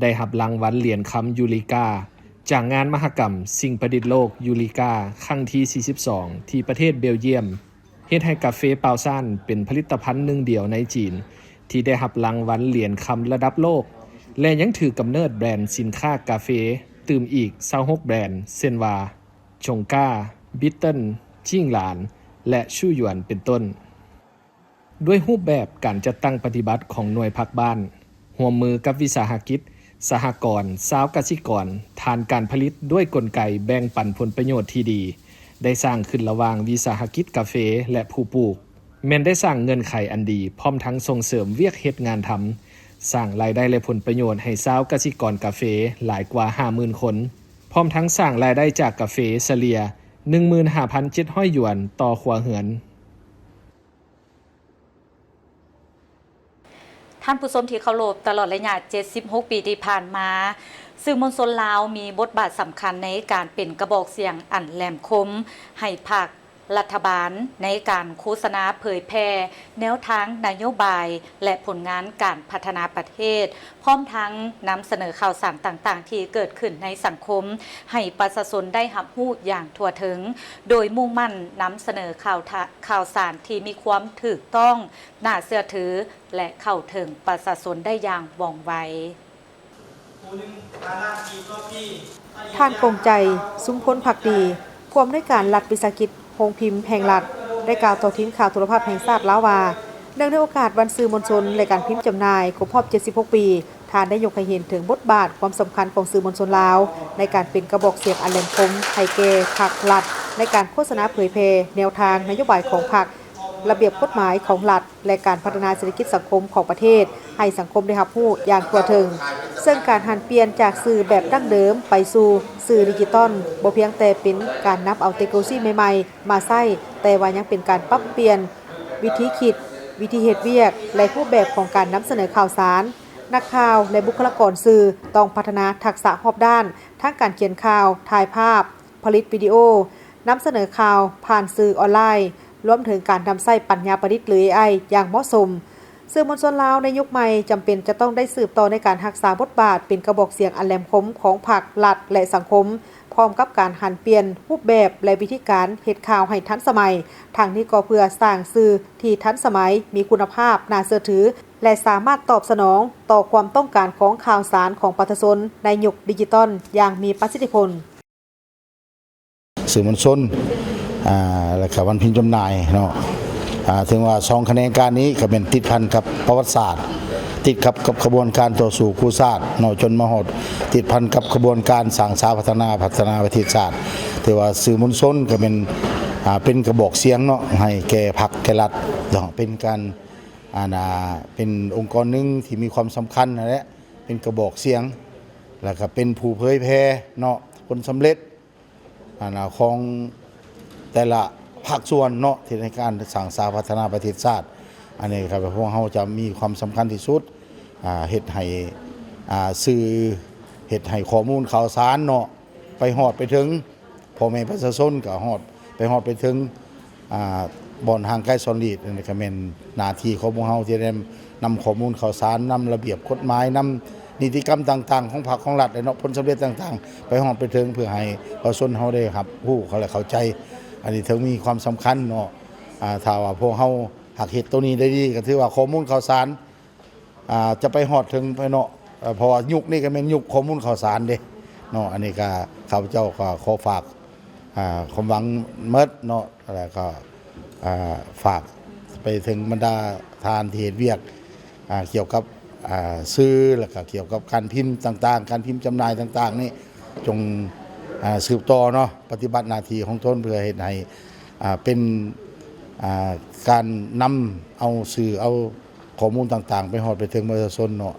ໄດ້ຮັບລາງວັນຫຼຽນຄຳຢູລິກາ ຈາກງານມະຫະກຳສິ່ງປະດິດໂລກຢູລິກາຄັ້ງທີສີ່ສິບສອງ ທີ່ປະເທດເບລຢ້ຽມ, ເຮັດໃຫ້ກາເຟປາວຊານເປັນຜະລິດຕະພັນໜຶ່ງດຽວໃນຈີນ ທີ່ໄດ້ຮັບລາງວັນຫຼຽນຄຳລະດັບໂລກ ແລະ ຍັງຖືກກຳເນີດແບຣນສິນຄ້າກາເຟຕື່ມອີກຊາວຫົກແບຣນ ເຊັ່ນວ່າ ຈົງກ້າ, ບິດເຕິນ, ຈິງຫຼານ ແລະ ຊູຢວນ ເປັນຕົ້ນ. ດ້ວຍຮູບແບບການຈັດຕັ້ງປະຕິບັດຂອງໜ່ວຍພັກບ້ານ, ຮ່ວມມືກັບວິສາຫະກິດ, ສະຫະກອນ, ຊາວກະສິກອນ, ຖານການຜະລິດດ້ວຍກົນໄກແບ່ງປັນຜົນປະໂຫຍດທີ່ດີ ໄດ້ສ້າງຂຶ້ນລະຫວ່າງວິສາຫະກິດກາເຟ ແລະ ຜູ້ປູກ, ແມ່ນໄດ້ສ້າງເງື່ອນໄຂອັນດີ ພ້ອມທັງສົ່ງເສີມວຽກເຮັດງານທຳ, ສ້າງລາຍໄດ້ ແລະ ຜົນປະໂຫຍດໃຫ້ຊາວກະສິກອນກາເຟຫຼາຍກວ່າຫ້າໝື່ນຄົນ, ພ້ອມທັງສ້າງລາຍໄດ້ຈາກກາເຟສະເລ່ຍໜຶ່ງໝື່ນຫ້າພັນເຈັດຮ້ອຍຢວນຕໍ່ຄົວເຮືອນ. ທ່ານຜູ້ຊົມທີ່ເຄົາລົບ, ຕະຫຼອດໄລຍະເຈັດສິບຫົກປີທີ່ຜ່ານມາ, ສື່ມວນຊົນລາວມີບົດບາດສຳຄັນໃນການເປັນກະບອກສຽງອັນແຫຼມຄົມໃຫ້ພັກ, ລັດຖະບານ ໃນການໂຄສະນາເຜີຍແຜ່ແນວທາງນະໂຍບາຍ ແລະ ຜົນງານການພັດທະນາປະເທດ, ພ້ອມທັງນຳສະເໜີຂ່າວສານຕ່າງໆທີ່ເກີດຂຶ້ນໃນສັງຄົມ ໃຫ້ປະຊາຊົນໄດ້ຮັບຮູ້ຢ່າງທົ່ວເຖິງ, ໂດຍມຸ່ງໝັ້ນນຳສະເໜີຂ່າວທະ ຂ່າວສານທີ່ມີຄວາມຖືກຕ້ອງ, ໜ້າເຊື່ອຖື ແລະ ເຂົ້າເຖິງປະຊາຊົນໄດ້ຢ່າງວ່ອງໄວ. ທ່ານ ກົງໃຈ ຊຸມພົນພັກດີ ຜູ້ອຳນວຍການລັດວິສາຫະກິດໂຮງພິມແຫ່ງລັດ ໄດ້ກ່າວຕໍ່ທີມຂ່າວໂທລະພາບແຫ່ງຊາດລາວວ່າ, ເນື່ອງໃນໂອກາດວັນສື່ມວນຊົນ ແລະ ການພິມຈຳໜ່າຍຄົບຮອບເຈັດສິບຫົກປີ, ທ່ານໄດ້ຍົກໃຫ້ເຫັນເຖິງບົດບາດຄວາມສຳຄັນຂອງສື່ມວນຊົນລາວ ໃນການເປັນກະບອກສຽງອັນແຫຼມຄົມໃຫ້ແກ່ພັກລັດ ໃນການໂຄສະນາເຜີຍແຜ່ແນວທາງນະໂຍບາຍຂອງພັກ, ລະບຽບກົດໝາຍຂອງລັດ ແລະ ການພັດທະນາເສດຖະກິດສັງຄົມຂອງປະເທດ ໃຫ້ສັງຄົມໄດ້ຮັບຮູ້ຢ່າງທົ່ວເຖິງ. ເຊິ່ງການຫັນປ່ຽນຈາກສື່ແບບດັ້ງເດີມໄປສູ່ສື່ດິຈິຕອນ ບໍ່ພຽງແຕ່ເປັນການນຳເອົາເຕັກໂນໂລຊີໃໝ່ໆມາໃຊ້, ແຕ່ວ່າຍັງເປັນການປັບປ່ຽນວິທີຄິດ, ວິທີເຮັດວຽກ ແລະ ຮູບແບບຂອງການນຳສະເໜີຂ່າວສານ. ນັກຂ່າວ ແລະ ບຸກຄະລາກອນສື່ຕ້ອງພັດທະນາທັກສະຮອບດ້ານ, ທັງການຂຽນຂ່າວ, ຖ່າຍພາບ, ຜະລິດວິດີໂອ, ນຳສະເໜີຂ່າວຜ່ານສື່ອອນລາຍ, ລວມເຖິງການນຳໃຊ້ປັນຍາປະດິດ ຫຼື ເອໄອ ຢ່າງເໝາະສົມ. ສື່ມວນຊົນລາວໃນຍຸກໃໝ່ຈຳເປັນຈະຕ້ອງໄດ້ສືບຕໍ່ໃນການຮັກສາບົດບາດເປັນກະບອກສຽງອັນແຫຼມຄົມຂອງພັກ, ລັດ ແລະ ສັງຄົມ, ພ້ອມກັບການຫັນປ່ຽນຮູບແບບ ແລະ ວິທີການເຮັດຂ່າວໃຫ້ທັນສະໄໝ. ທັງນີ້ກໍເພື່ອສ້າງສື່ທີ່ທັນສະໄໝ, ມີຄຸນນະພາບ, ໜ້າເຊື່ອຖື ແລະ ສາມາດຕອບສະໜອງຕໍ່ຄວາມຕ້ອງການຂອງຂ່າວສານຂອງປະຊາຊົນໃນຍຸກດິຈິຕອນຢ່າງມີປະສິດທິຜົນ. ສື່ມວນຊົນ ອ່າ ແລະ ກະວັນພິມຈຳໜ່າຍເນາະ ອ່າ ເຖິງວ່າສອງຂະແໜງການນີ້ກະແມ່ນຕິດພັນກັບປະຫວັດສາດ, ຕິດກັບ ກັບຂະບວນການຕໍ່ສູ້ກູ້ຊາດເນາະ ຈົນມາຮອດຕິດພັນກັບຂະບວນການສ້າງສາພັດທະນາ ພັດທະນາປະເທດຊາດ. ຖືວ່າສື່ມວນຊົນກະແມ່ນ ອ່າ ເປັນກະບອກສຽງເນາະ ໃຫ້ແກ່ພັກແກ່ລັດເນາະ ເປັນການ ອັນ ອ່າ ເປັນອົງກອນໜຶ່ງທີ່ມີຄວາມສຳຄັນຫັ້ນແຫຼະ ເປັນກະບອກສຽງ ແລ້ວກະເປັນຜູ້ເຜີຍແຜ່ເນາະ ຜົນສຳເລັດ ອັນ ຂອງແຕ່ລະພາກສ່ວນເນາະ ທີ່ໃນການສ້າງສາພັດທະນາປະເທດຊາດ. ອັນນີ້ກະພວກເຮົາຈະມີຄວາມສຳຄັນທີ່ສຸດ ອ່າ ເຮັດໃຫ້ ອ່າ ສື່ ເຮັດໃຫ້ຂໍ້ມູນຂ່າວສານເນາະ ໄປຮອດໄປເຖິງ ພໍ່ແມ່ປະຊາຊົນກະຮອດ ໄປຮອດໄປເຖິງ ອ່າ ບ່ອນຫ່າງໄກສອນຫຼີກ. ອັນນີ້ກະແມ່ນໜ້າທີ່ຂອງພວກເຮົາທີ່ໄດ້ນຳຂໍ້ມູນຂ່າວສານ, ນຳລະບຽບກົດໝາຍ, ນຳນິຕິກຳຕ່າງໆຂອງພັກຂອງລັດແຫຼະເນາະ, ຜົນສຳເລັດຕ່າງໆ ໄປຮອດໄປເຖິງ ເພື່ອໃຫ້ປະຊາຊົນເຮົາໄດ້ຮັບຮູ້ ແລະ ເຂົ້າໃຈ. ອັນນີ້ເຖິງມີຄວາມສຳຄັນເນາະ ອ່າ ຖ້າວ່າພວກເຮົາຫາກເຮັດໂຕນີ້ໄດ້ດີ ກະຖືວ່າຂໍ້ມູນຂ່າວສານ ອ່າ ຈະໄປຮອດເຖິງໄປເນາະ ເພາະວ່າຍຸກນີ້ກະແມ່ນຍຸກຂໍ້ມູນຂ່າວສານເດ້ເນາະ. ອັນນີ້ກະຂ້າພະເຈົ້າກະຂໍຝາກ ອ່າ ຄວາມຫວັງໝົດເນາະ ແລ້ວກະ ອ່າ ຝາກໄປເຖິງບັນດາທ່ານທີ່ເຮັດວຽກ ອ່າ ກ່ຽວກັບ ອ່າ ສື່ ແລ້ວກະກ່ຽວກັບການພິມຕ່າງໆ ການພິມຈຳໜ່າຍຕ່າງໆນີ້ ຈົ່ງ ອ່າ ສືບຕໍ່ເນາະ ປະຕິບັດໜ້າທີ່ຂອງຕົນ ເພື່ອເຮັດໃຫ້ ອ່າ ເປັນ ອ່າ ການນຳເອົາສື່ ເອົາ ຂໍ້ມູນຕ່າງໆໄປຮອດໄປເຖິງປະຊາຊົນເນາະ.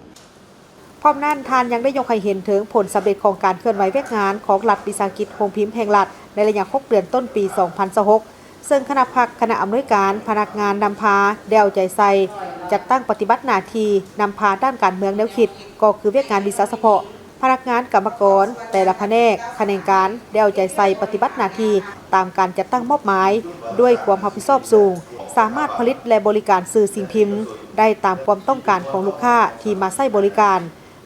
ພ້ອມນັ້ນ ທ່ານຍັງໄດ້ຍົກໃຫ້ເຫັນເຖິງຜົນສຳເລັດຂອງການເຄື່ອນໄຫວວຽກງານຂອງລັດວິສາຫະກິດໂຮງພິມແຫ່ງລັດ ໃນໄລຍະຫົກເດືອນຕົ້ນປີສອງພັນຊາວຫົກ ເຊິ່ງຄະນະພັກ, ຄະນະອຳນວຍການ, ພະນັກງານນຳພາໄດ້ເອົາໃຈໃສ່ຈັດຕັ້ງປະຕິບັດໜ້າທີ່ນຳພາດ້ານການເມືອງແນວຄິດ ກໍຄືວຽກງານວິຊາສະເພາະ, ພະນັກງານ, ກຳມະກອນແຕ່ລະພະແນກ, ຂະແໜງການ ໄດ້ເອົາໃຈໃສ່ປະຕິບັດໜ້າທີ່ຕາມການຈັດຕັ້ງມອບໝາຍດ້ວຍຄວາມຮັບຜິດຊອບສູງ, ສາມາດຜະລິດ ແລະ ບໍລິການສື່ສິ່ງພິມໄດ້ຕາມຄວາມຕ້ອງການຂອງລູກຄ້າທີ່ມາໃຊ້ບໍລິການ.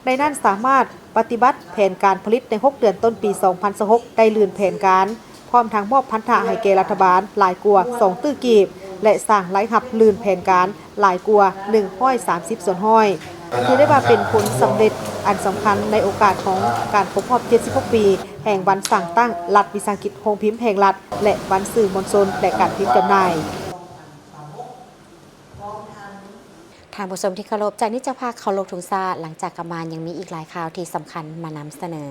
ໃນນັ້ນສາມາດປະຕິບັດແຜນການຜະລິດໃນຫົກເດືອນຕົ້ນປີສອງພັນຊາວຫົກໄດ້ລື່ນແຜນການ, ພ້ອມທັງມອບພັນທະໃຫ້ແກ່ລັດຖະບານຫຼາຍກວ່າສອງຕື້ກີບ ແລະ ສ້າງລາຍຮັບລື່ນແຜນການຫຼາຍກວ່າໜຶ່ງຮ້ອຍສາມສິບສ່ວນຮ້ອຍ, ຖືໄດ້ວ່າເປັນຜົນສຳເລັດອັນສຳຄັນໃນໂອກາດຂອງການຄົບຮອບເຈັດສິບຫົກປີແຫ່ງວັນສ້າງຕັ້ງລັດວິສາຫະກິດໂຮງພິມແຫ່ງລັດ ແລະ ວັນສື່ມວນຊົນ ແລະ ການພິມຈຳໜ່າຍ. ທ່ານຜູ້ຊົມທີ່ເຄົາລົບ, ຈາກນີ້ຈະພາເຄົາລົບທຸງຊາດ, ຫຼັງຈາກກັບມາຍັງມີອີກຫຼາຍຂ່າວທີ່ສຳຄັນມານຳສະເໜີ.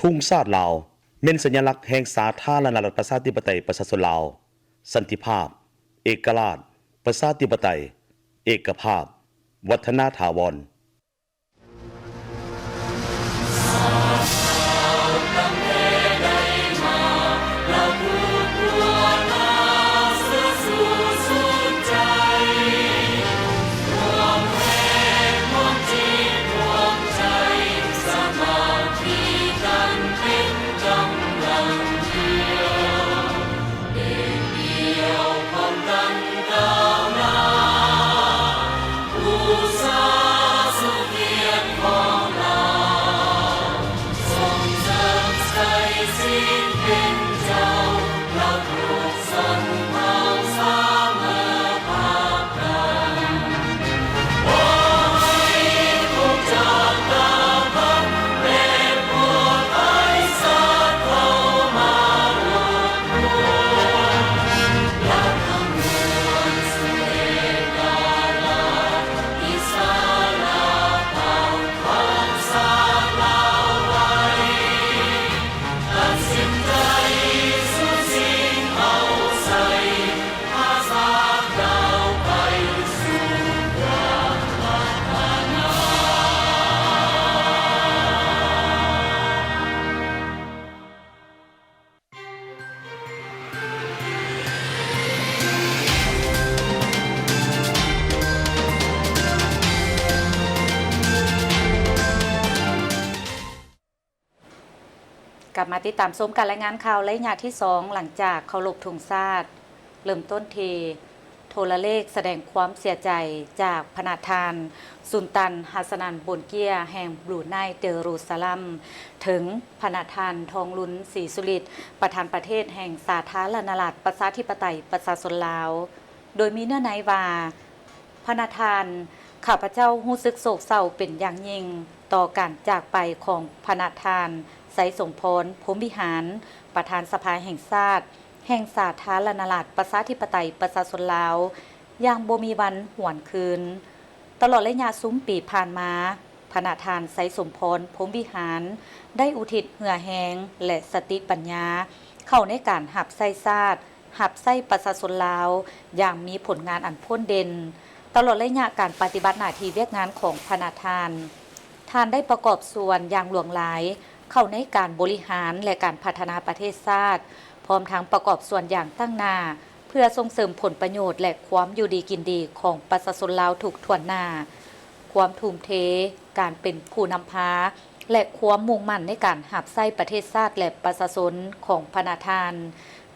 ທຸງຊາດລາວ ແມ່ນສັນຍາລັກແຫ່ງສາທາລະນະລັດ ປະຊາທິປະໄຕ ປະຊາຊົນລາວ, ສັນຕິພາບ, ເອກະລາດ, ປະຊາທິປະໄຕ, ເອກະພາບ, ວັດທະນາຖາວອນ. ມາຕິດຕາມຊົມການລາຍງານຂ່າວໄລຍະທີສອງ ຫຼັງຈາກເຄົາລົບທຸງຊາດ. ເລີ່ມຕົ້ນທີ່ໂທລະເລກສະແດງຄວາມເສຍໃຈຈາກພະນະທ່ານ ສຸນຕັນ ຮັດສະນັນ ບຸນເກຍ ແຫ່ງບຣູໄນ ເຕີຣູຊາລັມ ເຖິງພະນະທ່ານ ທອງລຸນ ສີສຸລິດ ປະທານປະເທດແຫ່ງສາທາລະນະລັດ ປະຊາທິປະໄຕ ປະຊາຊົນລາວ. ໂດຍມີເນື້ອໃນວ່າ, ພະນະທ່ານ, ຂ້າພະເຈົ້າຮູ້ສຶກໂສກເສົ້າເປັນຢ່າງຍິ່ງຕໍ່ການຈາກໄປຂອງພະນະທ່ານ ໄຊສົມພອນ ພົມວິຫານ ປະທານສະພາແຫ່ງຊາດ ແຫ່ງສາທາລະນະລັດ ປະຊາທິປະໄຕ ປະຊາຊົນລາວ ຢ່າງບໍ່ມີວັນຫວນຄືນ. ຕະຫຼອດໄລຍະຊຸມປີຜ່ານມາ, ພະນະທ່ານ ໄຊສົມພອນ ພົມວິຫານ ໄດ້ອຸທິດເຫື່ອແຮງ ແລະ ສະຕິປັນຍາ ເຂົ້າໃນການຮັບໃຊ້ຊາດ, ຮັບໃຊ້ປະຊາຊົນລາວຢ່າງມີຜົນງານອັນໂພດເດັ່ນ. ຕະຫຼອດໄລຍະການປະຕິບັດໜ້າທີ່ວຽກງານຂອງພະນະທ່ານ, ທ່ານໄດ້ປະກອບສ່ວນຢ່າງຫຼວງຫຼາຍເຂົ້າໃນການບໍລິຫານ ແລະ ການພັດທະນາປະເທດຊາດ, ພ້ອມທັງປະກອບສ່ວນຢ່າງຕັ້ງໜ້າ ເພື່ອສົ່ງເສີມຜົນປະໂຫຍດ ແລະ ຄວາມຢູ່ດີກິນດີຂອງປະຊາຊົນລາວທຸກຖ້ວນໜ້າ. ຄວາມທຸ່ມເທ, ການເປັນຜູ້ນຳພາ ແລະ ຄວາມມຸ່ງໝັ້ນໃນການຮັບໃຊ້ປະເທດຊາດ ແລະ ປະຊາຊົນຂອງພະນະທ່ານ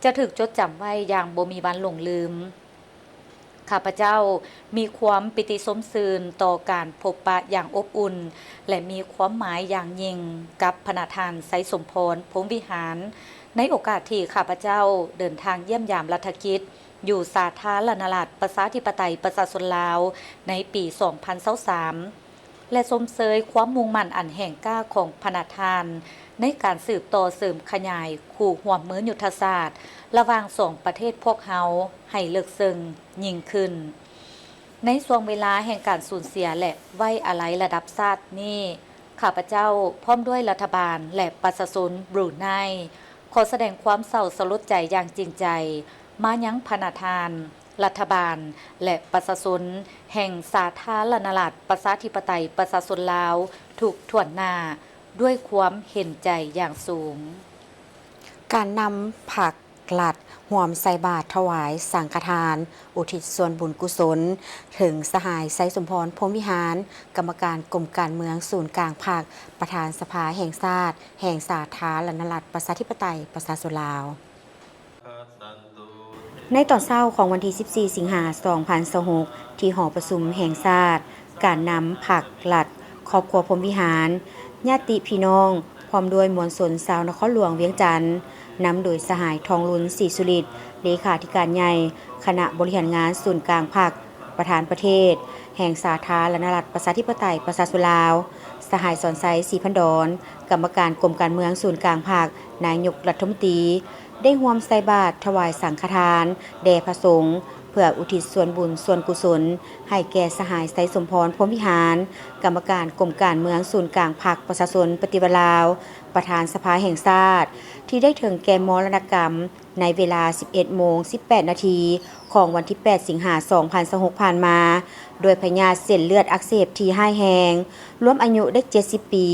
ຈະຖືກຈົດຈຳໄວ້ຢ່າງບໍ່ມີວັນຫຼົງລືມ. ຂ້າພະເຈົ້າມີຄວາມປີຕິຊົມຊື່ນຕໍ່ການພົບປະຢ່າງອົບອຸ່ນ ແລະ ມີຄວາມໝາຍຢ່າງຍິ່ງກັບພະນະທ່ານ ໄຊສົມພອນ ພົມວິຫານ ໃນໂອກາດທີ່ຂ້າພະເຈົ້າເດີນທາງຢ້ຽມຢາມລັດຖະກິດ ຢູ່ສາທາລະນະລັດ ປະຊາທິປະໄຕ ປະຊາຊົນລາວ ໃນປີສອງພັນຊາວສາມ ແລະ ຊົມເຊີຍຄວາມມຸ່ງໝັ້ນອັນແຮງກ້າຂອງພະນະທ່ານ ໃນການສືບຕໍ່ເສີມຂະຫຍາຍຄູ່ຮ່ວມມືຍຸດທະສາດ ລະຫວ່າງສອງປະເທດພວກເຮົາໃຫ້ເລິກເຊິ່ງຍິ່ງຂຶ້ນ. ໃນຊ່ວງເວລາແຫ່ງການສູນເສຍ ແລະ ໄວ້ອາໄລລະດັບຊາດນີ້, ຂ້າພະເຈົ້າ ພ້ອມດ້ວຍລັດຖະບານ ແລະ ປະຊາຊົນບຣູໄນ ຂໍສະແດງຄວາມເສົ້າສະຫຼົດໃຈຢ່າງຈິງໃຈມາຍັງພະນະທ່ານ, ລັດຖະບານ ແລະ ປະຊາຊົນແຫ່ງສາທາລະນະລັດ ປະຊາທິປະໄຕ ປະຊາຊົນລາວທຸກຖ້ວນໜ້າ ດ້ວຍຄວາມເຫັນໃຈຢ່າງສູງ. ການນຳຜັກລັດຮ່ວມໃສ່ບາດຖວາຍສັງຄະທານ ອຸທິດສ່ວນບຸນກຸສົນ ເຖິງສະຫາຍ ໄຊສົມພອນ ພົມວິຫານ ກຳມະການກົມການເມືອງສູນກາງພັກ ປະທານສະພາແຫ່ງຊາດ ແຫ່ງສາທາລະນະລັດ ປະຊາທິປະໄຕ ປະຊາຊົນລາວ. ໃນຕອນເຊົ້າຂອງວັນທີສິບສີ່ ສິງຫາ ສອງພັນຊາວຫົກ ທີ່ຫໍປະຊຸມແຫ່ງຊາດ, ການນຳຜັກລັດຄອບຄົວພົມວິຫານ, ຍາດຕິພີ່ນ້ອງ ພ້ອມດ້ວຍມວນຊົນຊາວນະຄອນຫຼວງວຽງຈັນ, ນຳໂດຍສະຫາຍ ທອງລຸນ ສີສຸລິດ ເລຂາທິການໃຫຍ່ຄະນະບໍລິຫານງານສູນກາງພັກ, ປະທານປະເທດແຫ່ງສາທາລະນະລັດ ປະຊາທິປະໄຕ ປະຊາຊົນລາວ, ສະຫາຍ ສອນໄຊ ສີພັນດອນ ກຳມະການກົມການເມືອງສູນກາງພັກ, ນາຍົກລັດຖະມົນຕີ ໄດ້ຮ່ວມໃສ່ບາດຖວາຍສັງຄະທານແດ່ພະສົງ ເພື່ອອຸທິດສ່ວນບຸນສ່ວນກຸສົນໃຫ້ແກ່ສະຫາຍ ໄຊສົມພອນ ພົມວິຫານ ກຳມະການກົມການເມືອງສູນກາງພັກປະຊາຊົນປະຕິວັດລາວ, ປະທານສະພາແຫ່ງຊາດ ທີ່ໄດ້ເຖິງແກ່ມໍລະນະກຳ ໃນເວລາສິບເອັດໂມງສິບແປດນາທີ ຂອງວັນທີແປດ ສິງຫາ ສອງພັນຊາວຫົກ ຜ່ານມາ ດ້ວຍພະຍາດເສັ້ນເລືອດອັກເສບທີ່ຮ້າຍແຮງ, ລວມອາຍຸໄດ້ເຈັດສິບປີ.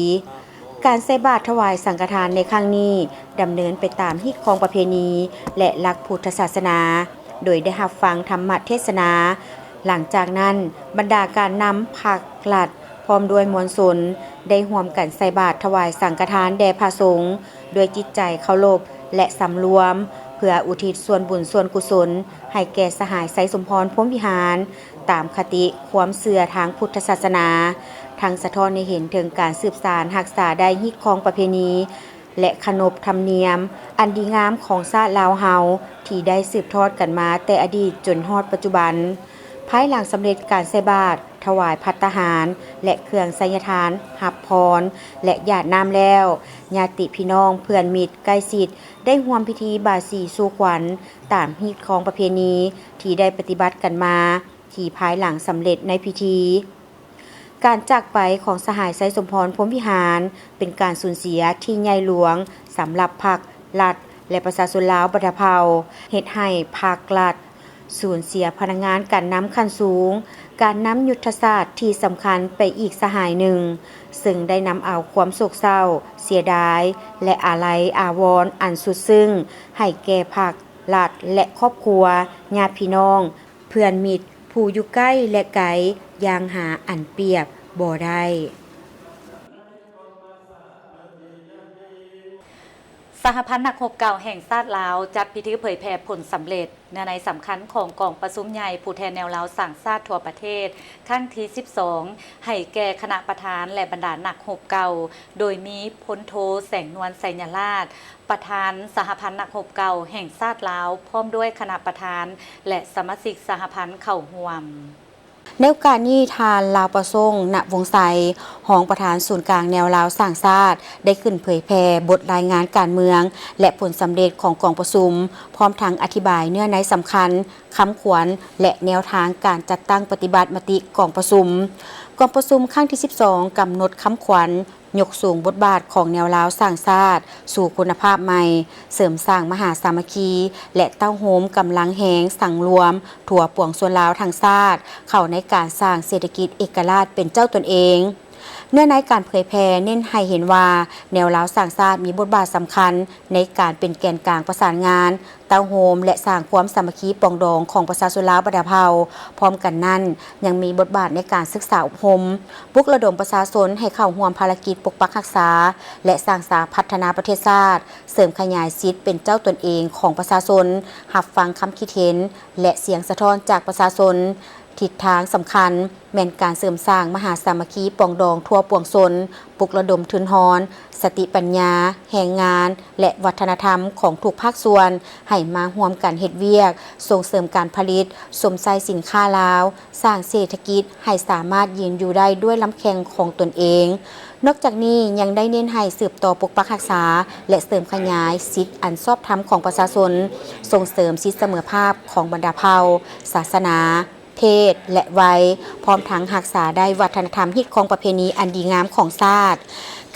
ການໃສ່ບາດຖວາຍສັງຄະທານໃນຄັ້ງນີ້ ດຳເນີນໄປຕາມຮີດຄອງປະເພນີ ແລະ ຫຼັກພຸດທະສາສະໜາ, ໂດຍໄດ້ຮັບຟັງທຳມະເທດສະໜາ. ຫຼັງຈາກນັ້ນ, ບັນດາການນຳພັກລັດ ພ້ອມດ້ວຍມວນຊົນ ໄດ້ຮ່ວມກັນໃສ່ບາດຖວາຍສັງຄະທານແດ່ພະສົງ ດ້ວຍຈິດໃຈເຄົາລົບ ແລະ ສຳລວມ ເພື່ອອຸທິດສ່ວນບຸນສ່ວນກຸສົນໃຫ້ແກ່ສະຫາຍ ໄຊສົມພອນ ພົມວິຫານ ຕາມຄະຕິຄວາມເຊື່ອທາງພຸດທະສາສະໜາ, ທັງສະທ້ອນໃຫ້ເຫັນເຖິງການສືບສານຮັກສາໄດ້ຮີດຄອງປະເພນີ ແລະ ຂະໜົບທຳນຽມອັນດີງາມຂອງຊາດລາວເຮົາ ທີ່ໄດ້ສືບທອດກັນມາແຕ່ອະດີດຈົນຮອດປັດຈຸບັນ. ພາຍຫຼັງສຳເລັດການໃສ່ບາດ ຖວາຍພັດຕາຫານ ແລະ ເຄື່ອງໄສຍະທານ ຮັບພອນ ແລະ ຢາດນ້ຳແລ້ວ, ຍາດຕິພີ່ນ້ອງ ເພື່ອນມິດໃກ້ຊິດ ໄດ້ຮ່ວມພິທີບາສີສູ່ຂວັນ ຕາມຮີດຄອງປະເພນີທີ່ໄດ້ປະຕິບັດກັນມາ ທີ່ພາຍຫຼັງສຳເລັດໃນພິທີ. ການຈາກໄປຂອງສະຫາຍ ໄຊສົມພອນ ພົມວິຫານ ເປັນການສູນເສຍທີ່ໃຫຍ່ຫຼວງສຳລັບພັກ, ລັດ ແລະ ປະຊາຊົນລາວບັນດາເຜົ່າ, ເຮັດໃຫ້ພັກ, ລັດ ສູນເສຍພະນັກງານການນຳຂັ້ນສູງ, ການນຳຍຸດທະສາດທີ່ສຳຄັນໄປອີກສະຫາຍໜຶ່ງ, ເຊິ່ງໄດ້ນຳເອົາຄວາມໂສກເສົ້າ, ເສຍດາຍ ແລະ ອາໄລອາວອນອັນສຸດຊຶ້ງໃຫ້ແກ່ພັກ, ລັດ ແລະ ຄອບຄົວ, ຍາດພີ່ນ້ອງ, ເພື່ອນມິດ ຜູ້ຢູ່ໃກ້ ແລະ ໄກ ຢ່າງຫາອັນປຽບບໍ່ໄດ້. ສະຫະພັນນັກຮົບເກົ່າແຫ່ງຊາດລາວ ຈັດພິທີເຜີຍແຜ່ຜົນສຳເລັດ ເນື້ອໃນສຳຄັນຂອງກອງປະຊຸມໃຫຍ່ຜູ້ແທນແນວລາວສ້າງຊາດທົ່ວປະເທດ ຄັ້ງທີສິບສອງ ໃຫ້ແກ່ຄະນະປະທານ ແລະ ບັນດານັກຮົບເກົ່າ, ໂດຍມີພົນໂທ ແສງນວນ ໄຊຍະລາດ ປະທານສະຫະພັນນັກຮົບເກົ່າແຫ່ງຊາດລາວ ພ້ອມດ້ວຍຄະນະປະທານ ແລະ ສະມາຊິກສະຫະພັນເຂົ້າຮ່ວມ. ໃນໂອກາດນີ້, ທ່ານ ລາວປະສົງ ນະວົງໄຊ ຮອງປະທານສູນກາງແນວລາວສ້າງຊາດ ໄດ້ຂຶ້ນເຜີຍແຜ່ບົດລາຍງານການເມືອງ ແລະ ຜົນສຳເລັດຂອງກອງປະຊຸມ, ພ້ອມທັງອະທິບາຍເນື້ອໃນສຳຄັນ, ຄຳຂວັນ ແລະ ແນວທາງການຈັດຕັ້ງປະຕິບັດມະຕິກອງປະຊຸມ. ກອງປະຊຸມຄັ້ງທີສິບສອງ ກຳນົດຄຳຂວັນ ຍົກສູງບົດບາດຂອງແນວລາວສ້າງຊາດສູ່ຄຸນນະພາບໃໝ່, ເສີມສ້າງມະຫາສາມັກຄີ ແລະ ເຕົ້າໂຮມກຳລັງແຮງສັງລວມທົ່ວປວງຊົນລາວທັງຊາດ ເຂົ້າໃນການສ້າງເສດຖະກິດເອກະລາດເປັນເຈົ້າຕົນເອງ. ເນື້ອໃນການເຜີຍແຜ່ເນັ້ນໃຫ້ເຫັນວ່າ ແນວລາວສ້າງຊາດມີບົດບາດສຳຄັນໃນການເປັນແກນກາງປະສານງານ, ເຕົ້າໂຮມ ແລະ ສ້າງຄວາມສາມັກຄີປອງດອງຂອງປະຊາຊົນລາວບັນດາເຜົ່າ. ພ້ອມກັນນັ້ນ, ຍັງມີບົດບາດໃນການສຶກສາອົບຮົມ, ປຸກລະດົມປະຊາຊົນໃຫ້ເຂົ້າຮ່ວມພາລະກິດປົກປັກຮັກສາ ແລະ ສ້າງສາພັດທະນາປະເທດຊາດ, ເສີມຂະຫຍາຍສິດເປັນເຈົ້າຕົນເອງຂອງປະຊາຊົນ, ຮັບຟັງຄຳຄິດເຫັນ ແລະ ສຽງສະທ້ອນຈາກປະຊາຊົນ. ທິດທາງສຳຄັນແມ່ນການເສີມສ້າງມະຫາສາມັກຄີປອງດອງທົ່ວປວງຊົນ, ປຸກລະດົມທຶນຮອນ, ສະຕິປັນຍາ, ແຮງງານ ແລະ ວັດທະນະທຳຂອງທຸກພາກສ່ວນ ໃຫ້ມາຮ່ວມກັນເຮັດວຽກ, ສົ່ງເສີມການຜະລິດ, ຊົມໃຊ້ສິນຄ້າລາວ, ສ້າງເສດຖະກິດໃຫ້ສາມາດຢືນຢູ່ໄດ້ດ້ວຍລຳແຂ້ງຂອງຕົນເອງ. ນອກຈາກນີ້, ຍັງໄດ້ເນັ້ນໃຫ້ສືບຕໍ່ປົກປັກຮັກສາ ແລະ ເສີມຂະຫຍາຍສິດອັນຊອບທຳຂອງປະຊາຊົນ, ສົ່ງເສີມສິດສະເໝີພາບຂອງບັນດາເຜົ່າ, ສາສະໜາ, ເພດ ແລະ ໄວ, ພ້ອມທັງຮັກສາໄດ້ວັດທະນະທຳຮີດຄອງປະເພນີອັນດີງາມຂອງຊາດ.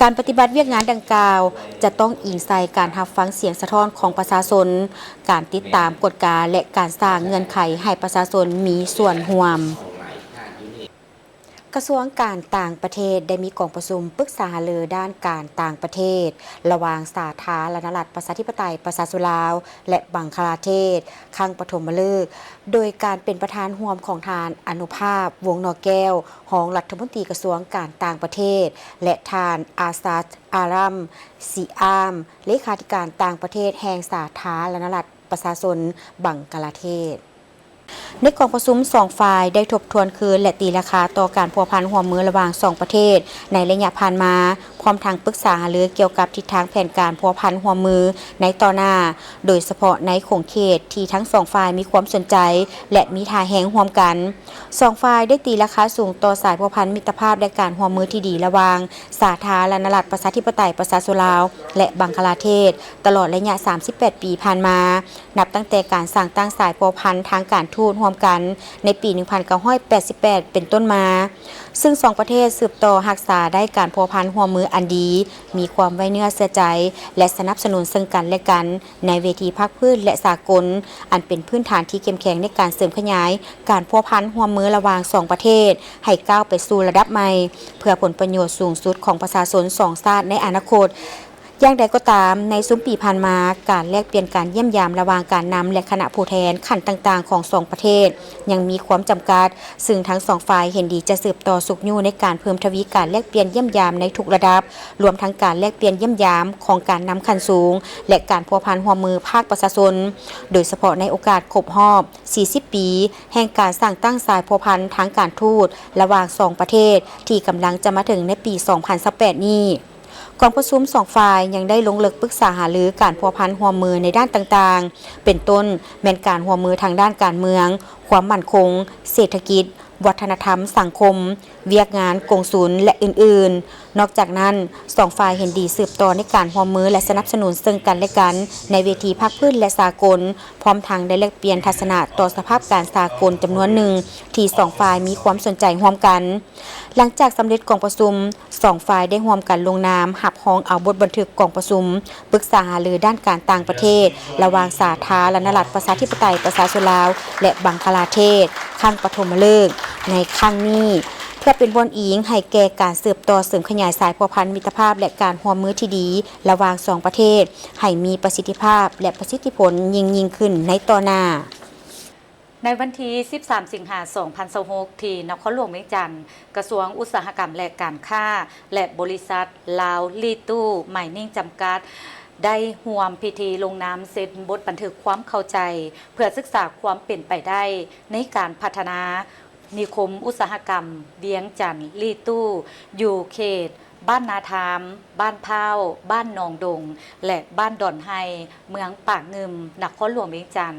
ການປະຕິບັດວຽກງານດັ່ງກ່າວ ຈະຕ້ອງອີງໃສ່ການຮັບຟັງສຽງສະທ້ອນຂອງປະຊາຊົນ, ການຕິດຕາມກວດກາ ແລະ ການສ້າງເງື່ອນໄຂໃຫ້ປະຊາຊົນມີສ່ວນຮ່ວມ. ກະຊວງການຕ່າງປະເທດໄດ້ມີກອງປະຊຸມປຶກສາຫາລືດ້ານການຕ່າງປະເທດ ລະຫວ່າງສາທາລະນະລັດປະຊາທິປະໄຕປະຊາຊົນລາວ ແລະ ບັງຄະລາເທດ ຄັ້ງປະຖົມມະລຶກ, ໂດຍການເປັນປະທານຮ່ວມຂອງທ່ານ ອະນຸພາບ ວົງໜໍແກ້ວ ຮອງລັດຖະມົນຕີກະຊວງການຕ່າງປະເທດ ແລະ ທ່ານ ອາຊາດ ອາຣາມ ຊີອາມ ເລຂາທິການຕ່າງປະເທດແຫ່ງສາທາລະນະລັດປະຊາຊົນບັງຄະລາເທດ. ໃນກອງປະຊຸມ, ສອງຝ່າຍໄດ້ທົບທວນຄືນ ແລະ ຕີລາຄາຕໍ່ການພົວພັນຮ່ວມມືລະຫວ່າງສອງປະເທດໃນໄລຍະຜ່ານມາ, ພ້ອມທັງປຶກສາຫາລືກ່ຽວກັບທິດທາງແຜນການພົວພັນຮ່ວມມືໃນຕໍ່ໜ້າ, ໂດຍສະເພາະໃນຂົງເຂດທີ່ທັງສອງຝ່າຍມີຄວາມສົນໃຈ ແລະ ມີທ່າແຮງຮ່ວມກັນ. ສອງຝ່າຍໄດ້ຕີລາຄາສູງຕໍ່ສາຍພົວພັນມິດຕະພາບ ແລະ ການຮ່ວມມືທີ່ດີລະຫວ່າງສາທາລະນະລັດປະຊາທິປະໄຕປະຊາຊົນລາວ ແລະ ບັງຄະລາເທດ ຕະຫຼອດໄລຍະສາມສິບແປດປີຜ່ານມາ. ນັບຕັ້ງແຕ່ການສ້າງຕັ້ງສາຍພົວພັນທາງການທູດຮ່ວມກັນໃນປີໜຶ່ງພັນເກົ້າຮ້ອຍແປດສິບແປດເປັນຕົ້ນມາ, ຊຶ່ງສອງປະເທດສືບຕໍ່ຮັກສາໄດ້ການພົວພັນຮ່ວມມືອັນດີ, ມີຄວາມໄວ້ເນື້ອເຊື່ອໃຈ ແລະ ສະໜັບສະໜູນເຊິ່ງກັນ ແລະ ກັນໃນເວທີພາກພື້ນ ແລະ ສາກົນ, ອັນເປັນພື້ນຖານທີ່ເຂັ້ມແຂງໃນການເສີມຂະຫຍາຍການພົວພັນຮ່ວມມືລະຫວ່າງສອງປະເທດໃຫ້ກ້າວໄປສູ່ລະດັບໃໝ່ ເພື່ອຜົນປະໂຫຍດສູງສຸດຂອງປະຊາຊົນສອງຊາດໃນອະນາຄົດ. ຢ່າງໃດກໍຕາມ, ໃນຊຸມປີຜ່ານມາ, ການແລກປ່ຽນການຢ້ຽມຢາມລະຫວ່າງການນຳ ແລະ ຄະນະຜູ້ແທນຂັ້ນຕ່າງໆຂອງສອງປະເທດຍັງມີຄວາມຈຳກັດ, ຊຶ່ງທັງສອງຝ່າຍເຫັນດີຈະສືບຕໍ່ຊຸກຍູ້ໃນການເພີ່ມທະວີການແລກປ່ຽນຢ້ຽມຢາມໃນທຸກລະດັບ, ລວມທັງການແລກປ່ຽນຢ້ຽມຢາມຂອງການນຳຂັ້ນສູງ ແລະ ການພົວພັນຮ່ວມມືພາກປະຊາຊົນ, ໂດຍສະເພາະໃນໂອກາດຄົບຮອບສີ່ສິບປີ ແຫ່ງການສ້າງຕັ້ງສາຍພົວພັນທາງການທູດລະຫວ່າງສອງປະເທດ ທີ່ກຳລັງຈະມາເຖິງໃນປີສອງພັນຊາວແປດນີ້. ກອງປະຊຸມສອງຝ່າຍຍັງໄດ້ລົງເລິກປຶກສາຫາລືການພົວພັນຮ່ວມມືໃນດ້ານຕ່າງໆ, ເປັນຕົ້ນແມ່ນການຮ່ວມມືທາງດ້ານການເມືອງ, ຄວາມໝັ້ນຄົງ, ເສດຖະກິດ, ວັດທະນະທຳ, ສັງຄົມ, ວຽກງານກົງສຸນ ແລະ ອື່ນໆ. ນອກຈາກນັ້ນ, ສອງຝ່າຍເຫັນດີສືບຕໍ່ໃນການຮ່ວມມື ແລະ ສະໜັບສະໜູນເຊິ່ງກັນ ແລະ ກັນໃນເວທີພາກພື້ນ ແລະ ສາກົນ, ພ້ອມທັງໄດ້ແລກປ່ຽນທັດສະນະຕໍ່ສະພາບການສາກົນຈຳນວນໜຶ່ງ ທີ່ສອງຝ່າຍມີຄວາມສົນໃຈຮ່ວມກັນ. ຫຼັງຈາກສຳເລັດກອງປະຊຸມ, ສອງຝ່າຍໄດ້ຮ່ວມກັນລົງນາມຮັບຮອງເອົາບົດບັນທຶກກອງປະຊຸມປຶກສາຫາລືດ້ານການຕ່າງປະເທດ ລະຫວ່າງສາທາລະນະລັດປະຊາທິປະໄຕປະຊາຊົນລາວ ແລະ ບັງຄະລາເທດ ຄັ້ງປະຖົມມະເລີກໃນຄັ້ງນີ້, ເພື່ອເປັນບ່ອນອີງໃຫ້ແກ່ການສືບຕໍ່ເສີມຂະຫຍາຍສາຍພົວພັນມິດຕະພາບ ແລະ ການຮ່ວມມືທີ່ດີລະຫວ່າງສອງປະເທດ ໃຫ້ມີປະສິດທິພາບ ແລະ ປະສິດທິຜົນຍິ່ງໆຂຶ້ນໃນຕໍ່ໜ້າ. ໃນວັນທີສິບສາມ ສິງຫາ ສອງພັນຊາວຫົກ ທີ່ນະຄອນຫຼວງວຽງຈັນ, ກະຊວງອຸດສາຫະກຳ ແລະ ການຄ້າ ແລະ ບໍລິສັດລາວລີຕູ້ມາຍນິງ ຈຳກັດ ໄດ້ຮ່ວມພິທີລົງນາມເຊັນບົດບັນທຶກຄວາມເຂົ້າໃຈ ເພື່ອສຶກສາຄວາມເປັນໄປໄດ້ໃນການພັດທະນານິຄົມອຸດສາຫະກຳວຽງຈັນລີຕູ້ ຢູ່ເຂດບ້ານນາທາມ, ບ້ານພ້າວ, ບ້ານໜອງດົງ ແລະ ບ້ານດອນໄຮ່, ເມືອງປາກງື່ມ, ນະຄອນຫຼວງວຽງຈັນ.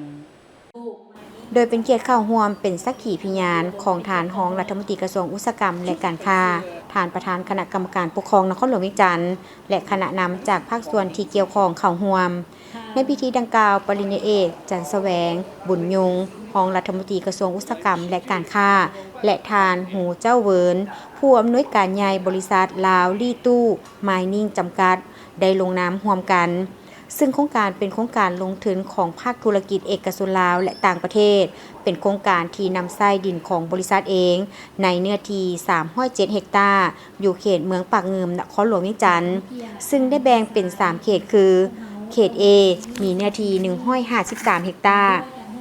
ໂດຍເປັນກຽດເຂົ້າຮ່ວມເປັນສັກຂີພະຍານຂອງທ່ານຮອງລັດຖະມົນຕີກະຊວງອຸດສາຫະກຳ ແລະ ການຄ້າ, ທ່ານປະທານຄະນະກຳມະການປົກຄອງນະຄອນຫຼວງວຽງຈັນ ແລະ ຄະນະນຳຈາກພາກສ່ວນທີ່ກ່ຽວຂ້ອງເຂົ້າຮ່ວມ. ໃນພິທີດັ່ງກ່າວ, ປະລິນຍາເອກ ຈັນສະແຫວງ ບຸນຍຸງ ຮອງລັດຖະມົນຕີກະຊວງອຸດສາຫະກຳ ແລະ ການຄ້າ ແລະ ທ່ານ ຫູເຈົ້າເຫວີນ ຜູ້ອຳນວຍການໃຫຍ່ບໍລິສັດລາວລີຕູ້ມາຍນິງຈຳກັດ ໄດ້ລົງນາມຮ່ວມກັນ. ຊຶ່ງໂຄງການເປັນໂຄງການລົງທຶນຂອງພາກທຸລະກິດເອກະຊົນລາວ ແລະ ຕ່າງປະເທດ, ເປັນໂຄງການທີ່ນຳໃຊ້ດິນຂອງບໍລິສັດເອງ ໃນເນື້ອທີ່ສາມຮ້ອຍເຈັດເຮັກຕາ ຢູ່ເຂດເມືອງປາກງື່ມ ນະຄອນຫຼວງວຽງຈັນ, ຊຶ່ງໄດ້ແບ່ງເປັນສາມເຂດຄື ເຂດ A ມີເນື້ອທີ່ໜຶ່ງຮ້ອຍຫ້າສິບສາມເຮັກຕາ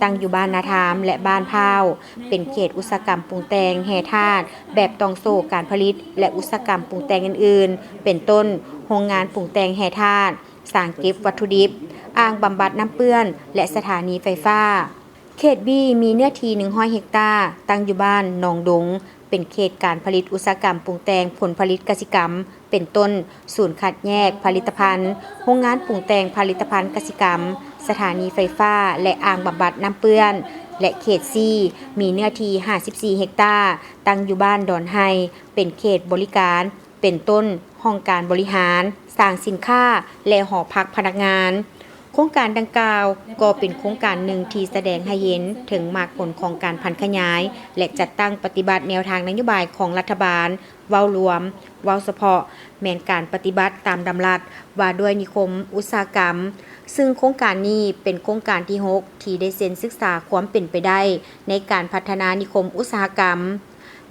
ຕັ້ງຢູ່ບ້ານນາທາມ ແລະ ບ້ານພ້າວ, ເປັນເຂດອຸດສາຫະກຳປຸງແຕ່ງແຮ່ທາດແບບຕ່ອງໂສ້ການຜະລິດ ແລະ ອຸດສາຫະກຳປຸງແຕ່ງອື່ນໆ ເປັນຕົ້ນ ໂຮງງານປຸງແຕ່ງແຮ່ທາດ, ສາງເກັບວັດຖຸດິບ, ອ່າງບຳບັດນ້ຳເປື້ອນ ແລະ ສະຖານີໄຟຟ້າ. ເຂດ B ມີເນື້ອທີ່ໜຶ່ງຮ້ອຍເຮັກຕາ ຕັ້ງຢູ່ບ້ານໜອງດົງ, ເປັນເຂດການຜະລິດອຸດສາຫະກຳປຸງແຕ່ງຜົນຜະລິດກະສິກຳ ເປັນຕົ້ນ ສູນຄັດແຍກຜະລິດຕະພັນ, ໂຮງງານປຸງແຕ່ງຜະລິດຕະພັນກະສິກຳ, ສະຖານີໄຟຟ້າ ແລະ ອ່າງບຳບັດນ້ຳເປື້ອນ ແລະ ເຂດ C ມີເນື້ອທີ່ຫ້າສິບສີ່ເຮັກຕາ ຕັ້ງຢູ່ບ້ານດອນໄຮ່, ເປັນເຂດບໍລິການ ເປັນຕົ້ນ ຫ້ອງການບໍລິຫານ, ສາງສິນຄ້າ ແລະ ຫໍພັກພະນັກງານ. ໂຄງການດັ່ງກ່າວກໍເປັນໂຄງການໜຶ່ງທີ່ສະແດງໃຫ້ເຫັນເຖິງໝາກຜົນຂອງການຜັນຂະຫຍາຍ ແລະ ຈັດຕັ້ງປະຕິບັດແນວທາງນະໂຍບາຍຂອງລັດຖະບານ. ເວົ້າລວມ, ເວົ້າສະເພາະ ແມ່ນການປະຕິບັດຕາມດຳລັດວ່າດ້ວຍນິຄົມອຸດສາຫະກຳ, ຊຶ່ງໂຄງການນີ້ເປັນໂຄງການທີຫົກ ທີ່ໄດ້ເຊັນສຶກສາຄວາມເປັນໄປໄດ້ໃນການພັດທະນານິຄົມອຸດສາຫະກຳ.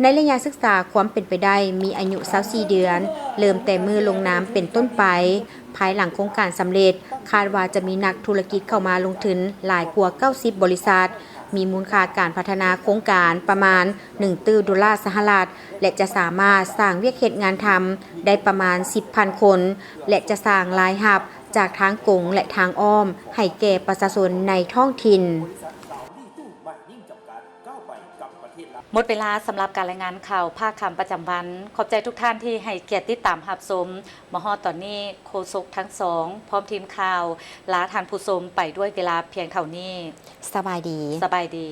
ໃນໄລຍະສຶກສາຄວາມເປັນໄປໄດ້ມີອາຍຸຊາວສີ່ເດືອນ, ເລີ່ມແຕ່ມື້ລົງນາມເປັນຕົ້ນໄປ. ພາຍຫຼັງໂຄງການສຳເລັດ, ຄາດວ່າຈະມີນັກທຸລະກິດເຂົ້າມາລົງທຶນຫຼາຍກວ່າເກົ້າສິບບໍລິສັດ, ມີມູນຄ່າການພັດທະນາໂຄງການປະມານໜຶ່ງຕື້ໂດລາສະຫະລັດ ແລະ ຈະສາມາດສ້າງວຽກເຮັດງານທຳໄດ້ປະມານສິບພັນຄົນ ແລະ ຈະສ້າງລາຍຮັບຈາກທາງກົງ ແລະ ທາງອ້ອມໃຫ້ແກ່ປະຊາຊົນໃນທ້ອງຖິ່ນ. ໝົດເວລາສຳລັບການລາຍງານຂ່າວພາກຄ່ຳປະຈຳວັນ. ຂອບໃຈທຸກທ່ານທີ່ໃຫ້ກຽດຕິດຕາມຮັບຊົມ. ມາຮອດຕອນນີ້, ໂຄສົກທັງສອງ ພ້ອມທີມຂ່າວ ລາທ່ານຜູ້ຊົມໄປດ້ວຍເວລາພຽງເທົ່ານີ້. ສະບາຍດີ. ສະບາຍດີ.